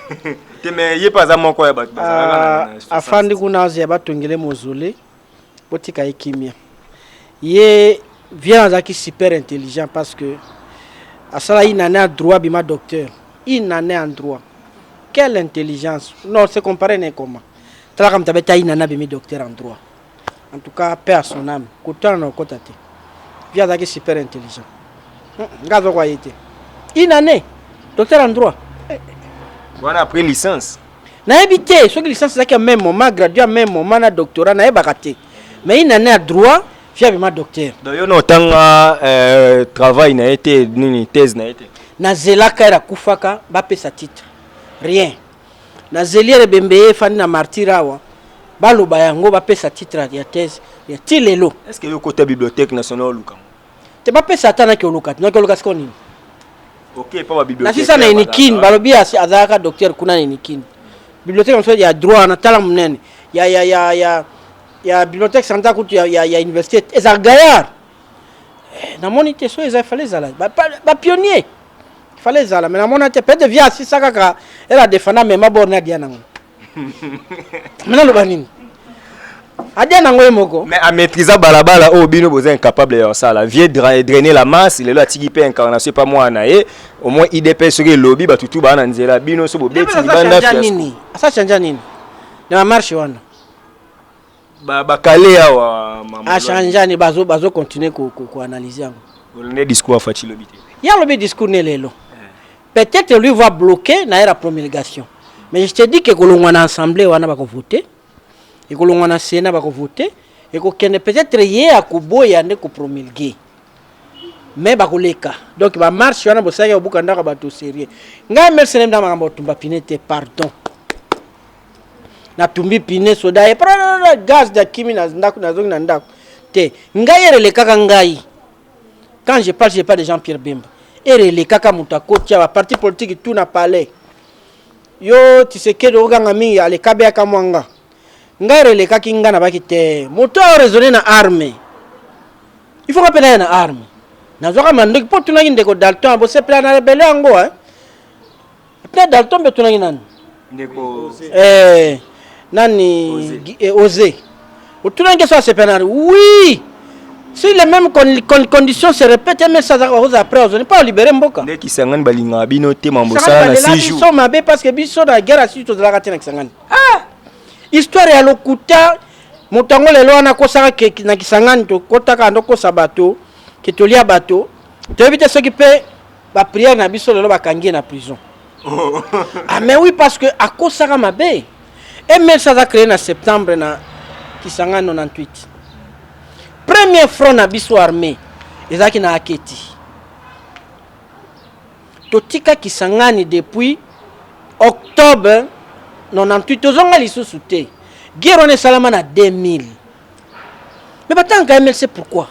Te mais ye pa aza moko ya bato bazalaka na afandi kuna azia batongele mausolée botika ye kimia. Ye vient azalaki super intelligent parce que asala une année en droit bima docteur. Une année en droit. Quelle intelligence. Non, c'est comparé n'est comment. Talaka mtabeta une année bimi docteur en droit. En tout cas, paix à son âme. Kotana na okota te. Vient azalaki super intelligent. Nga azoko ye te. Une année docteur en droit. Wana après licence. Nayebi te soki licence ezalaki ya même moment, graduat ya même moment na doctorat nayebaka te. Mais une année ya droit, vient bima docteur. Donc yo na otanga travail na ye te, nini thèse na ye te. Nazelaka ye akufaka bapesa titre. Rien. Nazeli ye ebembe ye efandi na martyr awa. Baloba yango bapesa titre ya thèse ya ti lelo. Est-ce que yo kota bibliothèque nationale oluka? Te bapesa ata naki oluka, naki oluka siko nini? OK, pa ba bibliothèque. Nasisa na Unikin, balobi azalaka docteur kuna na Unikin. Bibliothèque nationale ya droit na tala munene. Ya ya ya ya ya bibliothèque centrale kutu ya ya, ya université eza gaillard. Namoni te so eza fallait ezala. Ba, ba, ba pionnier. Fallait ezala mais namona te peut-être via asisa kaka elle a défendu mais ma borne adia nango. Maintenant loba nini? Adia nango ye moko. Mais a maîtriser balabala oyo bino boza incapable ya sala. Vieux drainer la masse, lelo atiki pe incarnation pa mwana ye. Au moins IDP soki elobi batu tu ba na nzela bino so bobeti libanda fiasco. Nini? Asa changer nini? Na marche wana. Ba bakale awa mama. A changer ni bazo bazo continuer ko ko, ko analyser yango. Olonde discours Fatshi lobi te. Ya lobi discours ne lelo. Peut-être lui va bloquer na la promulgation. Mais je te dis que kolongwa na assemblée wana bako voter. Et kolongwa na Sénat bako voter. Et ko kende peut-être ye akoboya nde ko promulguer. Mais bakoleka. Donc ba marche wana bosalaki ya kobuka ndako ya bato sérieux. Ngai merci na makambo ya kotumba pine te, pardon. Natumbi pine soda ye gaz nakimi na ndako, nazongi na ndako te. Ngai ere elekaka ngai. Quand je parle, je parle de Jean-Pierre Bemba. Ere elekaka moto akotia ba parti politique tout na palais. Yo Tshisekedi okanga mingi aleka beyaka mwanga. Ngai ere elekaki ngai nabaki te. Moto ayo raisonner na arme. Il faut nga mpe naya na arme. Nazwaka mandoki mpo tunaki ndeko Dalton bosepela na rebellion yango hein. Mpe Dalton mpe tunaki nani? Ndeko eh, nani Oze. Eh, Oze. Otunaki question asepela na oui. Si les mêmes con, con, conditions se répètent, mais ça va après on n'est pas libérer mboka. Nde Kisangani balingaka bino te mambo sala na 6 jours. Biso mabe parce que biso na guerre ya 6 tozalaka te na Kisangani. Ah! Histoire ya lokuta moto yango lelo wana akosaka ke na Kisangani tokotaka ndokosa bato ke tolia bato toyebi te soki mpe ba prière na biso lelo bakangi ye na prison. Ah mais oui parce que akosaka mabe. MLC aza créé na septembre na Kisangani 98. Premier front na biso armée ezalaki na Aketi. Totika Kisangani depuis octobre 98 tozonga lisusu te. Guerre wana esalama na 2000. Mais batangaka MLC pourquoi?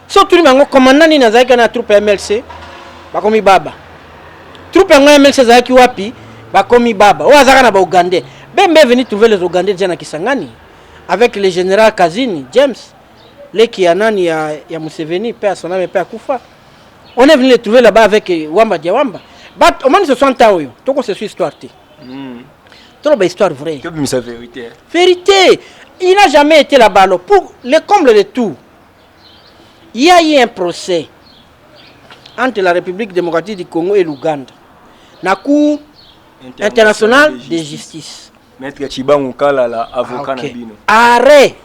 So tuni bango commandant nini azalaki na troupe ya MLC bakomi baba. Troupe yango ya MLC ezalaki wapi bakomi baba. Oyo azalaka na ba Ougandais. Bemba est venu trouver les Ougandais déjà na Kisangani avec le général Kazini James leki ya nani ya, ya Museveni pe asona pe akufa. On est venu les trouver là-bas avec Wamba Diawamba. But omoni ce sont oyo toko se histoire te. Toloba histoire vraie. Tobimisa vérité. Vérité. Il n'a jamais été là-bas. Alors, pour le comble de tout, il y a eu un procès entre la République démocratique du Congo et l'Ouganda. La Cour internationale de justice. Maître Tshibangu Kalala, avocat Ah, ok. na bino. Arrêt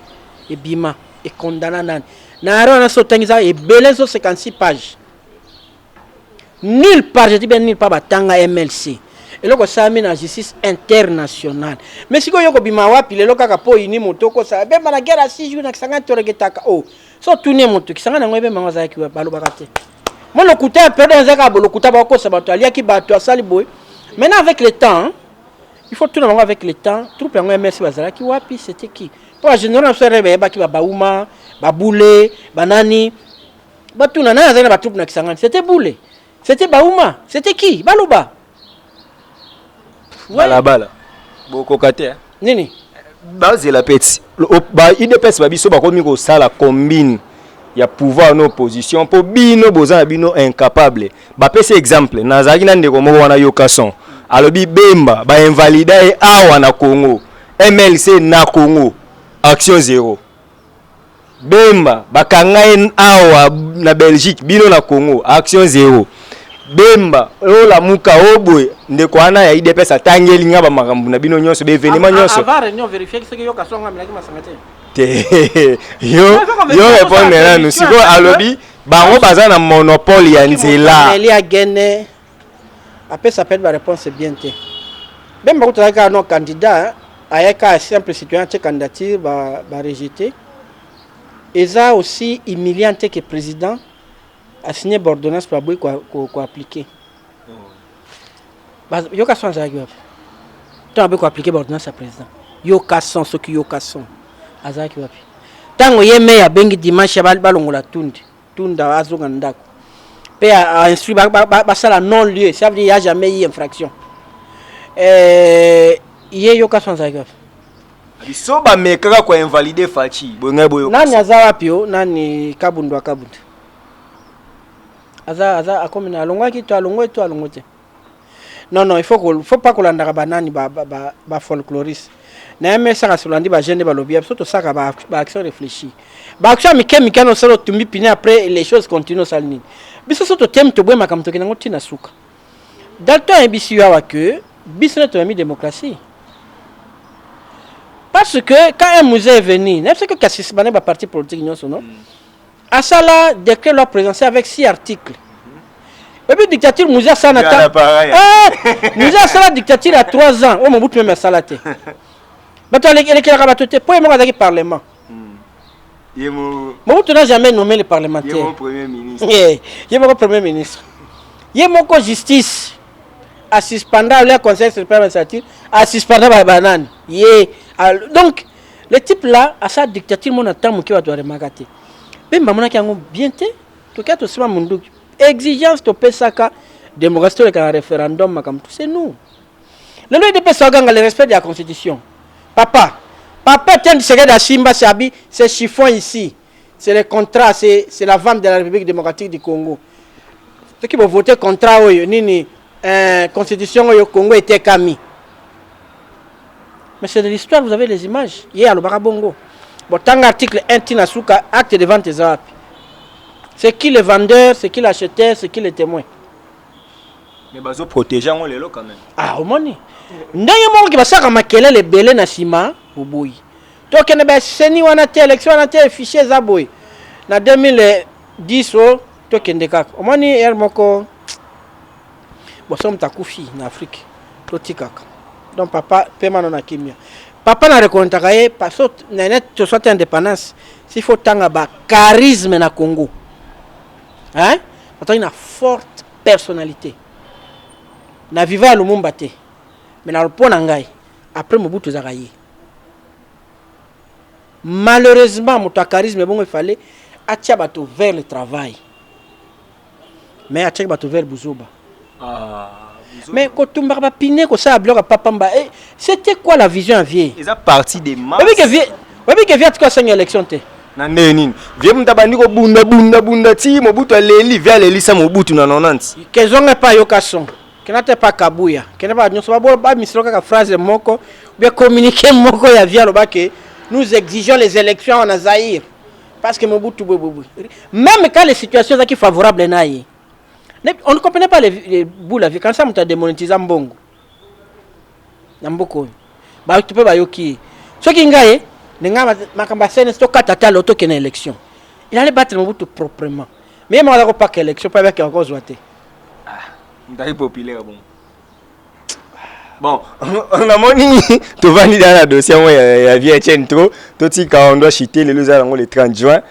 ebima ekondana nani na arrêt wana so otangisa ebele so 56 pages nulle part, je dis bien nulle part, batanga MLC eloko esalami na justice internationale. Mais sikoyo yo kobima wapi lelo kaka mpo oyini moto okosala bemba na guerre ya 6 jours na Kisangani toreketaka o so otuni ye moto Kisangani yango ebemba yango azalaki wapi balobaka te. Mo lokuta ya periode eza kaka bolokuta, bakokosa bato aliaki bato asali boye. Maintenant avec le temps, il faut tuna bango avec le temps troupe yango MLC bazalaki wapi, c'était qui? Mpo bagénéraux na biso bayebaki babauma babule banani batuna nani azali na batroupe na Kisangani. C'était Boule, c'était Bauma, c'était qui? Baloba. Balabala bokoka te. Nini? Bazela peti ba UDPS babiso bakomi kosala combine ya pouvoir na opposition mpo bino boza na bino incapable. Bapesi exemple, nazalaki na ndeko moko wana yoka son alobi Bemba bainvalida ye awa na Congo, MLC na Congo action zéro. Bemba bakanga ye awa na Belgique, bino na Congo action zéro. Bemba olamuka oboye ndeko wana ya UDPS atangeli nga bamakambo na bino nyonso, baévénement nyonso. Avant réunion, vérifier soki yoka songa amelaki masanga te. Te, yo yo répondre nanu. Sikoyo alobi bango baza na monopole ya nzela. Eli agene apesa peut-être baréponse bien te. Bemba kutu azalaki kaka non candidat, ayaki kaka simple citoyen atie candidature barejeté. Eza aussi humiliant te que président asigné baordonnance mpo aboyi koappliquer. Yoka son azalaki wapi ntango aboyi koappliquer baordonnance ya président? Yoka son, soki yoka son azalaki wapi ntango ye mei abengi dimanche ya balongola tundi tunda azonga na ndako mpe ainstruit basala non lieu, ça veut dire il y a jamais eu infraction. Ye yoka son azalaki wapi? Biso bamekaka koinvalider Fatshi boye, ngai boyoka. Nani aza wapi o nani Kabundu akabundu aza aza akomi na alongwaki to alongwe to alongwe te? Non, non, il faut pas kolandaka banani ba folkloriste na ye mesaka solandi bajeune nde balobi ya biso tosaka baaction réfléchie, baaction ya mike mike wana osala otumbi pine, après les choses continuent. Osali nini? Biso so totemi toboye makambo tokende yango ntina suka. Dalton ayebisi yo awa ke biso nde toyami démocratie parce que quand un musée est venu nayebi soki kasi bana baparti politique nyonso non asala décret loi présidentielle avec six articles. Oyebi dictature musée asala na Ngala pareil. Musée asala dictature ya 3 ans oyo Mobutu meme asala te. Bato elekelaka bato te mpo ye moko azalaki parlement. Mobutu n'a jamais nommé les parlementaires. Ye moko premier ministre. Yeah. Ye moko premier ministre. Ye moko justice. Asuspenda le conseil supérieur administratif, asuspenda ba banani. Ye donc le type là a sa dictature mon temps moke bato baremaka te. Mpe bamonaki yango bien te. Tokia tosima munduki. Exigence topesaka démocratie toleka na référendum makambo tout c'est nous. Lelo UDPS aganga le respect de la constitution. Papa, papa Etienne Tshisekedi asimba sabi, c'est chiffon ici. C'est le contrat, c'est la vente de la République démocratique du Congo. Ceux qui vont voter contrat oyo nini euh, constitution oyo Congo était kami. Mais c'est de l'histoire, vous avez les images. Ye alobaka bongo. Bon, tanga article 1 tina suka acte de vente eza wapi? C'est qui le vendeur, c'est qui l'acheteur, c'est qui le témoin? Mais bazo protéger yango lelo quand même. Ah, omoni. Ndenge moko ke basalaka makelele ebele na nsima boboyi. Tokende ba seni wana te, élection wana te, fichier eza boye. Na 2010 o tokende kaka. Omoni heure moko boso moto akufi na Afrique totikaka. Donc papa pema no na kimia. Papa na reconnaîtraka ye parce que na net to soit indépendance s'il faut tanga ba charisme na Congo. Hein? Ataki na forte personnalité. Na viva ya Lumumba te. Mais na mpo na ngai après Mobutu ezaka ye. Malheureusement moto ya charisme bongo il fallait atia bato vers le travail. Mais atiaki bato vers buzoba. Ah, mais kotumbaka bapine kosala biloko ya papamba eh, c'était quoi la vision ya vieux eza partie des masses. Oyebi ke vieux atika asenga élection te. Na ndenge nini vieux moto abandi kobunda bunda bunda ti Mobutu aleli, vieux alelisa Mobutu na 90. Kezonga epa ayoka son kenda te pa Kabuya kenda pa nyonso bamisilo kaka phrase moko ou bien communiqué moko ya vieux aloba ke nous exigeons les élections en Zaïre parce que Mobutu boye boye. Même quand les situations ezalaki favorable na ye, on ne comprenait pas les boules ya vieux. Kanisa moto ademonétisa mbongo na mboka oyo, bato mpe bayoki ye. Soki ngai ye ndenge makambo ya CNS tokata talo tokende na élection, il allait battre Mobutu proprement. Mais ye moko aza kopaka élection mpo ayebaki akozwa te. Ndaki populaire bon. Bon, namoni tovandi da na dossier yango ya vieux Etienne trop totika, on doit chuter. Lelo eza yango le 30 juin.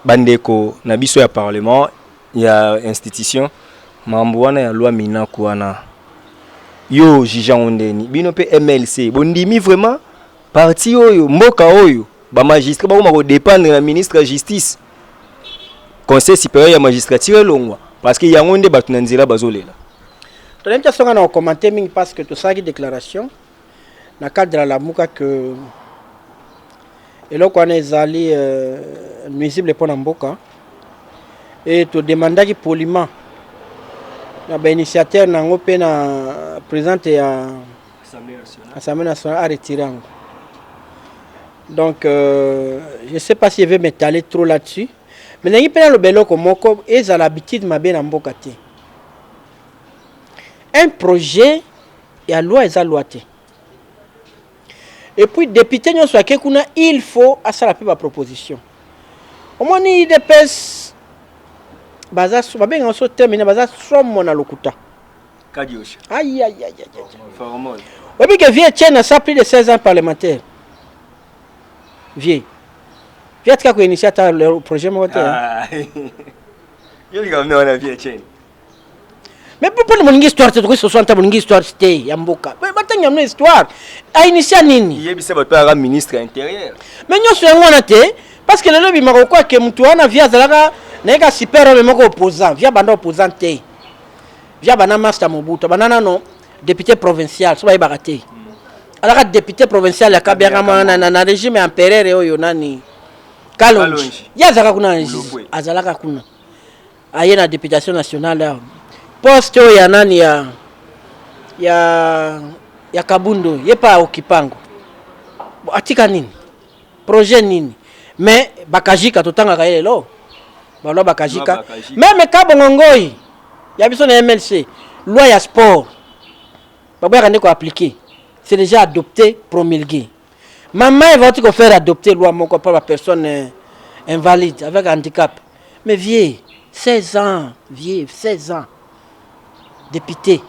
Bandeko na biso ya parlement ya institution, mambo wana ya loi Minaku wana, yo juge yango ndeni? Bino mpe MLC bondimi vraiment parti oyo, mboka oyo bamagistrat bakoma kodépendre na ministre ya justice, conseil supérieur ya magistrature elongwa, parce que yango nde bato na nzela bazolela? Tolembi te songa na kocommenter mingi parce que tosalaki déclaration na cadre ya Lamuka que eloko wana ezali nuisible mpo na mboka e todemandaki poliment na bainitiateur na yango mpe na présidente ya Assemblée nationale a retiré yango. Donc je sais pas si je vais m'étaler trop là-dessus, mais ndenge mpe naloba eloko moko, ezala habitude mabe na mboka te. Un projet ya loi eza loi te. Et puis député nyonso ake kuna, il faut asala mpe baproposition. Omoni UDPS baza babengaka so termine, baza somo na lokuta. Kadiosha. Aïe, aïe, aïe, aïe. Formol. Oyebi ke vieux Etienne asa plus de 16 ans parlementaire. Vieux atika koinitier ata le projet moko te. Ah. Yo likambo wana vieux Etienne. Mais mpo na bolingi histoire te, tokoki soso ata bolingi histoire te ya mboka, batangi yango histoire ainitia nini? Yebisa bato mpe aka ministre ya intérieur. Mais nyonso yango wana te, parce que lelo ebimaka okwa ke motu wana vieux azalaka nayeka super homme moko opposant. Vieux abanda opposant te. Vieux abanda master Mobutu, abanda nano député provincial. So bayebaka te, azalaka député provincial ya Kabianga na régime ya empereur oyo nani, Kalonji. Ye azalaka kuna, azalaka kuna, aye na députation nationale awa, poste oyo ya nani, ya Kabundo, ye mpe aokipango. Atika nini, projet nini? Mais bakajika totangaka ye lelo, baloi bakajika, même Kabongo Ngoi ya biso na MLC, loi ya sport baboyaka nde koappliquer. C'est déjà adopté, promulgué. Mama Eva oti kofaire adopter loi moko par bapersonne invalide avec handicap. Mais vieux 16 ans, vieux 16 ans député,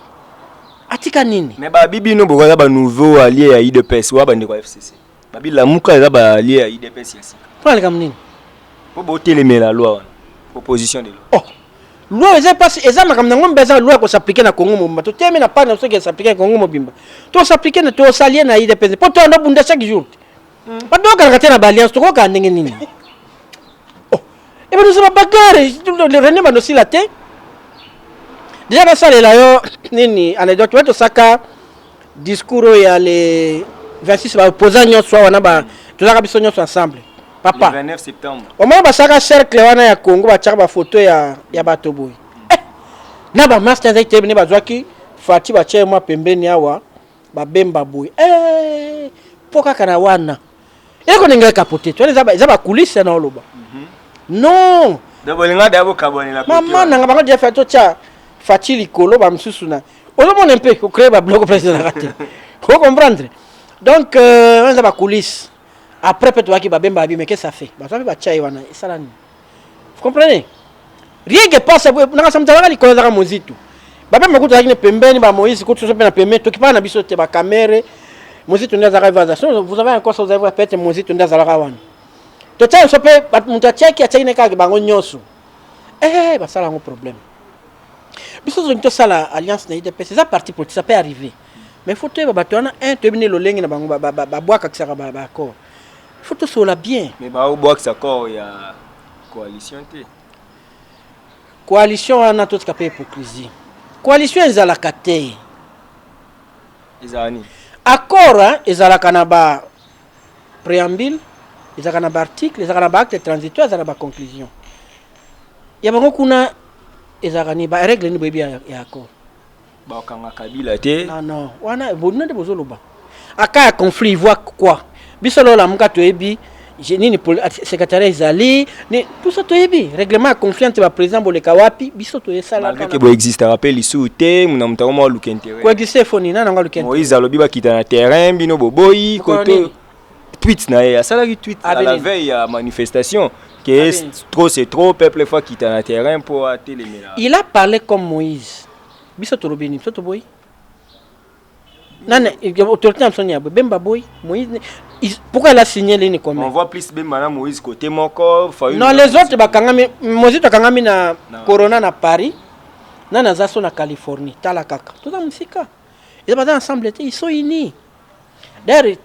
atika nini? Mais babi bino bokoza banouveau allié ya UDPS wa bandeko ya FCC. Babi Lamuka eza ba allié ya UDPS ya sika. Mpo na likambo nini? Mpo botelemela loi wana. Proposition de loi. Oh. Loi eza pasi, eza makambo nango mbe eza loi ya kos'appliquer na Congo mobimba. Totemi na part na biso ke s'appliquer na Congo mobimba. Tos'appliquer na tosalie na UDPS. Mpo toyanda bunda chaque jour. Bato bayokanaka te na ba alliance, tokokana ndenge nini? Oh. Ebe nous ba bagarre, René bandosila te. Déjà nasalela yo nini anecdote, wa tosaka discours oyo ya le 26 ba opposants nyonso awa na ba tozalaka biso nyonso ensemble papa. Le 29 septembre. Omona basalaka cercle wana ya Congo, batiaka bafoto ya bato boye eh, na bamaster azalaki te, ne bazwaki Fati batia ye mwa pembeni awa, babemba boye eh, mpo kaka na wana eloko ndenge ekapote to wana eza bakulise na oloba non. Donc bolinga da bokabwanela côté mama nanga bango dia fa totya Fati likolo, bamosusu na ozomona mpe kocrée babiloko place ezalaka te, ocomprendre. Donc wana eza bacoulisse. Après mpe toyaki babemba babi, mais qu'est-ce ça fait? Bazwa mpe batya ye wana, esala nini? Vous comprenez? Rien que passe nanga sa moto azalaka likolo, azalaka Mozitu, babemba kutu azalaki ne pembeni, bamoïse kutu so mpe na pembeni, tokipaka na biso te bakamere. Mozitu nde azalaka vaza. So vous avez encore ça, vous avez peut-être Mozitu nde azalaka wana, totia biso mpe moto atiaki ne kaka bango nyonso. Eh, basala yango problème. Biso tolingi tosala alliance na UDPS, eza parti politique, ça peut arriver, mais faut toyeba bato wana un, toyebi nde lolenge na bango babwakakisaka baaccord, faut tosolola bien. Mais baobwakisa accord ya coalition te. Coalition wana, totika mpe hypocrisie, coalition ezalaka te. Ezala nini? Accord, hein, ezalaka na ba préambule, ezalaka na baarticle, ezalaka na baacte transitoire, ezalaka na baconclusion ya bango. Kuna ezalaka nini? Barègle nini boyebi ya accord? Bakanga Kabila te. Non, non, wana bino nde bozoloba aka ya conflit. Voit quoi? Biso lelo Lamuka toyebi nini secrétariat ezali ni tout ça, toyebi règlement ya conflit entre baprésident, boleka wapi, biso toyesalaka. Malgré que boexistaka mpe lisusu te, na moto yango moko aluka intérêt. Koexiste efoni nani yango aluka? Moïse alobi bakita na terrain, bino boboyi. Mokolo koto nini? Tweet na ye, asalaki tweet à la Nini? veille ya manifestation ke trop c'est trop, peuple faut akita na terrain mpo atelemela. Il a parlé comme Moïse. Biso tolobi nini? Biso toboyi nani? Autorité na biso nini ya boye? Bemba boyi Moïse pourquoi il a signé lini commun? On voit plus Bemba na Moïse côté moko, Fayulu Non, les autres bakangami. Moïse akangami na corona na Paris, nani aza so na Californie. Tala kaka, toza mosika, eza baza ensemble te, ils sont unis. D'ailleurs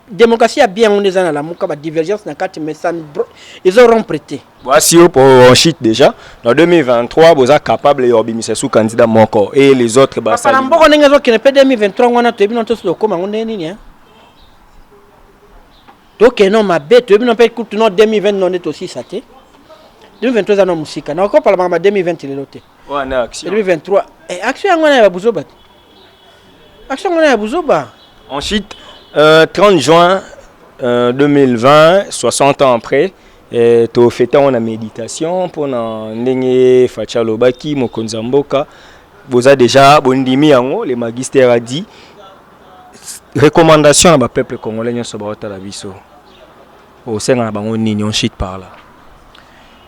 démocratie ya bien yango nde eza na Lamuka, badivergence na kati, mais ça ne ezo rompre te. Voici yo po on chute déjà na 2023, boza capable ya obimisa su candidat moko et les autres papa na basali mboka ndenge ezokende mpe 2023 wana, toyebi no tosi tokóma yango ndenge nini, hein? Tokende no mabe, toyebi no mpe kutu no 2020 no nde tosisa te. 2023 eza no mosika, na okopala makambo ya 2020 lelo te. Wana action. 2023, action yango wana ya babuzoba te, action yango wana ya buzoba. Ensuite, 30 juin 2020, 60 ans après, tofeta yango na méditation mpona ndenge Fatshi alobaki, mokonzi ya mboka. Boza déjà bondimi yango, le magistère a dit. Recommandation na bapeuple congolais nyonso baotala biso, osenga na bango nini? On chute par là.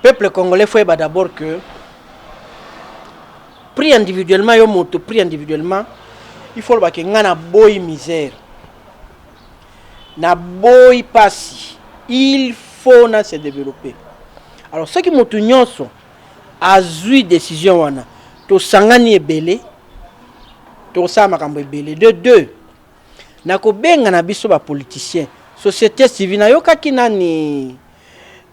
Peuple congolais, faut yeba d'abord que pris individuellement, yo moto pris individuellement, il faut lobake ngai naboyi misère, naboyi pasi, il faut na se développer. Alors soki moto nyonso azwi décision wana, tosangani ebele, tokosala makambo ebele. De deux, nakobenga na biso bapoliticien, société civile. Nayokaki nani,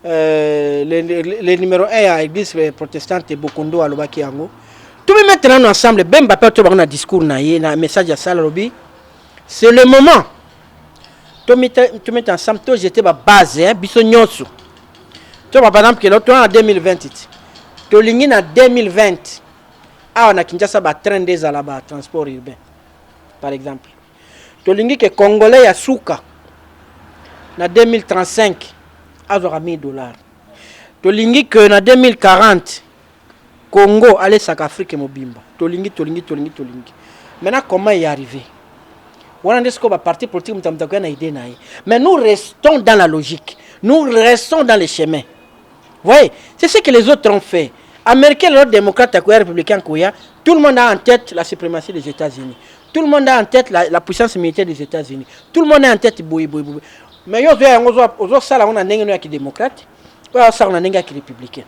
le numéro 1 ya église protestante Bokondo alobaki yango, tomimettre nano ensemble. Bemba mpe to bango na discours na ye, na message ya sala, alobi c'est le moment tomettre ensemble, tojete babase, hein, biso nyonso to par exemple kelo toza na 2020 ti tolingi na 2020 awa na Kinshasa batrain nde ezala batransport urbain par exemple. Tolingi ke congolais ya suka na 2035 azwaka 1000 dollars. Tolingi ke na 2040 Congo alesaka Afrique mobimba. Tolingi, tolingi, tolingi, tolingi. Maintenant, comment y arriver? Wana nde sikoyo baparti politique, moto moto akoya na idée na ye, mais nous restons dans la logique, nous restons dans le chemin. Voyez, c'est ce que les autres ont fait. Américain lelo, démocrate akoya, républicain akoya, tout le monde a en tête la suprématie des États-Unis, tout le monde a en tête la puissance militaire des États-Unis, tout le monde a en tête boye boye boye. Mais yo ozoya yango ozosala yango na ndenge no ya kidémocrate, oyo azosala na ndenge ya kirépublicain.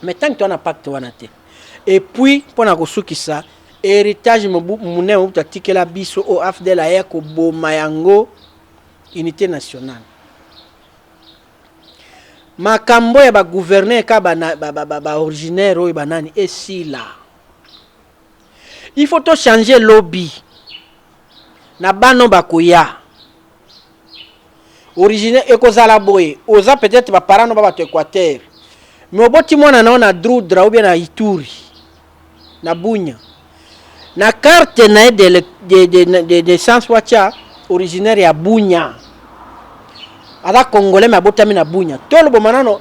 Mais tant que toza na pacte wana te. Et puis mpo na kosukisa, héritage monene Mobutu atikela biso, oyo AFDL aya koboma yango, unité nationale. Makambo ya bagouverneur ka baoriginaire oyo banani esila. Il faut tochanger lobby na bano bakoya originaire. Ekozala boye: oza peut-être baparent no ba bato Équateur, mais oboti mwana na yo na Drudra ou bien na Ituri, na Bunya. Na carte na ye de naissance watya originaire ya Bunya. Aza Congolais, mais abotami na Bunya. Toloboma nano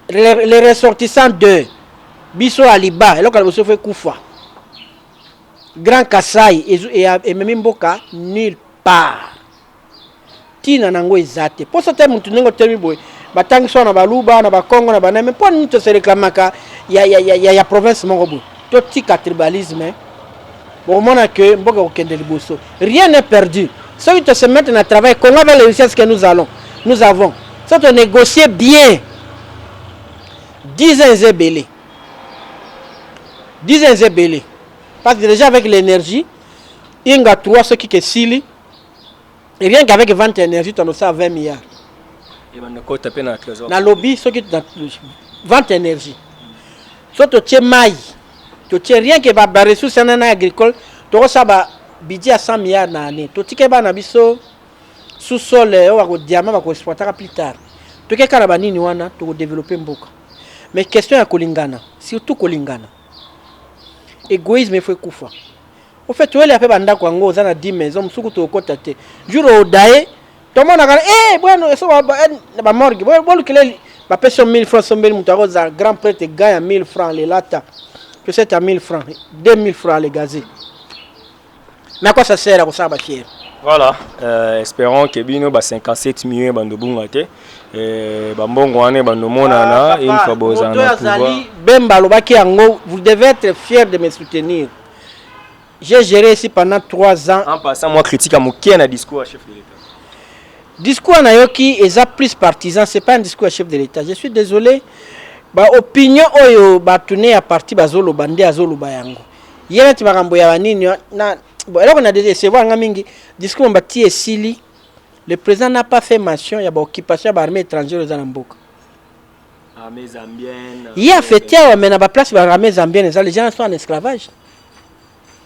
les ressortissants de biso ya liba. Eloko ya liboso, faut ekufa. Grand Kasai ememi mboka nulle part. Ntina nango eza te. Mposa te motu ndenge otelemi boye, batangisi wana na Baluba, na Bakongo, na baname. Mpo nini tose réclamaka ya province moko boye? Totika tribalisme, bokomona ke mboka kokende liboso. Rien n'est perdu soki tose mettre na travail. Congo, avec les richesses que nous avons, soki tonégocie bien, 10 ans eza ebele, 10 ans eza ebele, parce que déjà avec l'énergie Inga 3, soki kesili, et rien qu'avec vente énergie, tonosala 20 milliards. Ebanda kota mpe na trésor. Nalobi soki na vente énergie, so totie mai, totie rien que baressource wana na agricole, tokosala ba budget ya 100 milliards na année. Totike bana biso sous-sol oyo bakodiama, bakoexploitaka plus tard. Toke kaka na banini wana, tokodévelopper mboka. Mais question ya kolingana, surtout kolingana, égoïsme efo ekufa. Au fait, toyelela mpe bandako yango, oza na 10 maison mosuku, tokokɔta te. Jour odaye, tomonaka e bwano so na bamorgue, bolukele, bapesi yo 1000 francs, sombeli moto akozala grand prêtre ga ya 1000 francs, lelata peut-être ya 1000 francs, 2000 francs, le gazé. Mais à quoi ça sert kosala bafiere? Voilà, espérons que bino ba 57 millions bando bunga te, bambongo wana bando monana une fois bozala na pouvoir. Bemba alobaki yango: vous devez être fier de me soutenir, j'ai géré ici pendant 3 ans. En passant, moi critique ya moke na discours ya chef de l'État. Discours nayoki eza plus partisan, c'est pas un discours ya chef de l'État. Je suis désolé, baopinion oyo bato ne ya parti bazoloba nde azoloba yango. Ye neti makambo ya banini na bon, eloko na décevoir nga mingi, discours bati esili, le président n'a pas fait mention ya baoccupation ya baarmée étrangère eza na mboka. Armée zambienne. Ye afeti awa, mais na baplace baarmée zambienne eza, les gens sont en esclavage.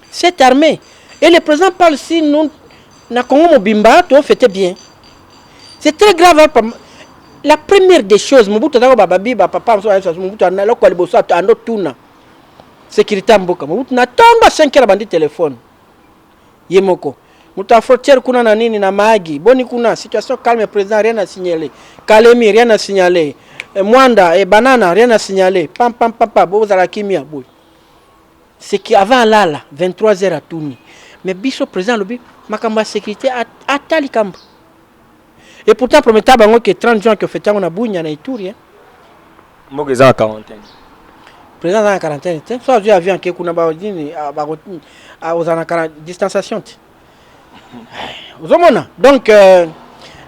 Cette armée, et le président parle si nous na Congo mobimba tofete bien. C'est très grave. La première des choses, Mobutu azako bababi bapapa mosusu. Mobutu eloko ya liboso ando tuna sécurité ya mboka. Mobutu na ntongo 5 heures abandi telefone ye moko, moto ya frontière kuna na nini na Maagi, boni kuna? Situation calme, président, rien à signaler. Kalemi, rien à signaler. Mwanda e Banana, rien à signaler. Pam pam pam pam, bozala kimia boye. C'est qui avant alala 23 heures atuni. Mais biso président alobi makambo ya sécurité, ata likambo. Et pourtant prometa bango ke 30 juin ke fête yango na Bunya, na Ituri, hein. Mboka eza na quarantaine. Président aza na quarantaine te. So azwi avion ake kuna, banini, ozala na distanciation te, ozomona. Donc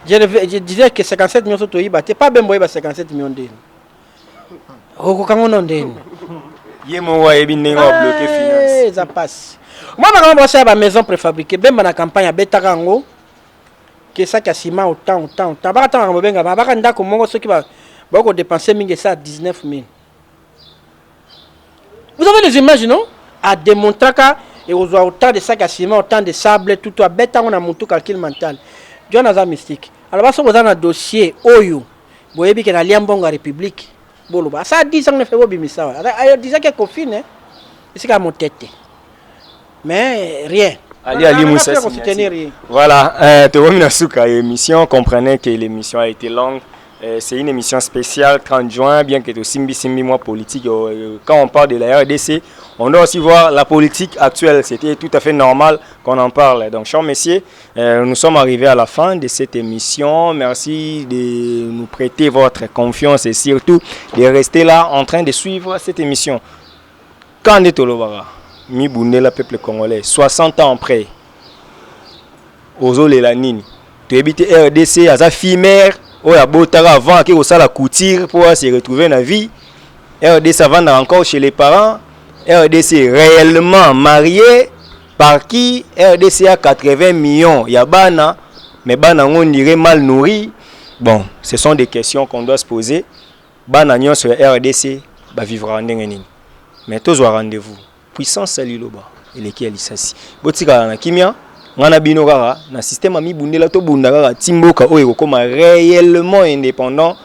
je disais que 57 millions so toyiba te, pa Bembo oyeba 57 millions ndeni okokango no ndeni. Ye moko ayebi ndenge abloquer finance. Eza pasi. Mwa makambo basala bamaison préfabriqué, Bemba na campagne abetaka yango ke saki ya ciment autant, autant, autant. Baka ntango bobenga baka ndako moko, soki bakodépenser mingi, esa 19 000. Vous avez des images, non? Adémontraka ekozwa autant de sac ya ciment, autant de sable, tout. Abeta yango na motu, calcul mental. John aza mystique. Alors soki oza na dossier oyo boyebi ke nalia mbongo ya république, boloba asala 10 ans nefe, bobimisa wa disaki confine esika ya motete, mais rien. Ali Ali Moussa. Soutenir. Voilà, tokomi na suka émission. Comprenez que l'émission a été longue. C'est une émission spéciale 30 juin, bien que Simbi Simbi, moi, politique. Quand on parle de la RDC, on doit aussi voir la politique actuelle. C'était tout à fait normal qu'on en parle. Donc, chers messieurs, nous sommes arrivés à la fin de cette émission. Merci de nous prêter votre confiance et surtout de rester là en train de suivre cette émission. Quand est tolobaka mibundela peuple congolais 60 ans après, ozolela nini? Toyebi te RDC aza fille mère oyo abotaka avant ake kosala couture mpo a se retrouver na vie. RDC avandaka encore chez les parents. RDC réellement marié par qui? RDC a 80 millions ya bana, mais bana yango on dirait mal nourri. Bon, ce sont des questions qu'on doit se poser. Bana nyonso ya RDC bavivra ndenge nini? Mais tozwa rendez-vous. Puissance ya liloba eleki ya lisasi. Botikala na kimia. Nga na bino kaka na système ya mibundela, tobunda kaka ti mboka oyo ekokóma réellement indépendant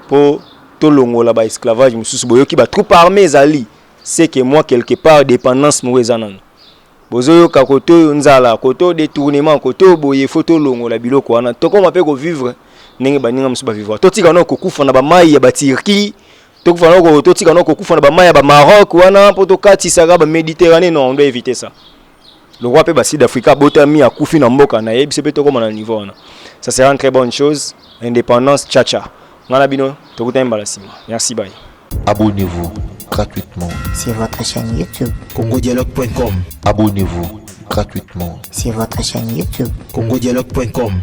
mpo tolongola baesclavage mosusu. Boyoki batroupe armée ezali, c'est que moi quelque part dépendance moko eza nano. Bozoyoka kote oyo nzala, kote oyo détournement, kote oyo boye. Faut tolongola biloko wana, tokóma mpe kovivre ndenge baninga mosusu bavivre. Totika no kokufa na bamai ya baTurquie, tokufa no, totika no kokufa na bamai ya baMaroc wana mpo tokatisaka baMéditerranée. Non, on doit éviter ça. Le roi mpe baSud Africa abotami, akufi na mboka na ye, biso mpe tokóma na niveau wana, ça sera une très bonne chose. Indépendance chacha. Nga na bino tokutani mbala nsima. Merci, bye. Abonnez-vous gratuitement sur votre chaîne YouTube. congodialogue.com. Abonnez-vous gratuitement sur votre chaîne YouTube. congodialogue.com.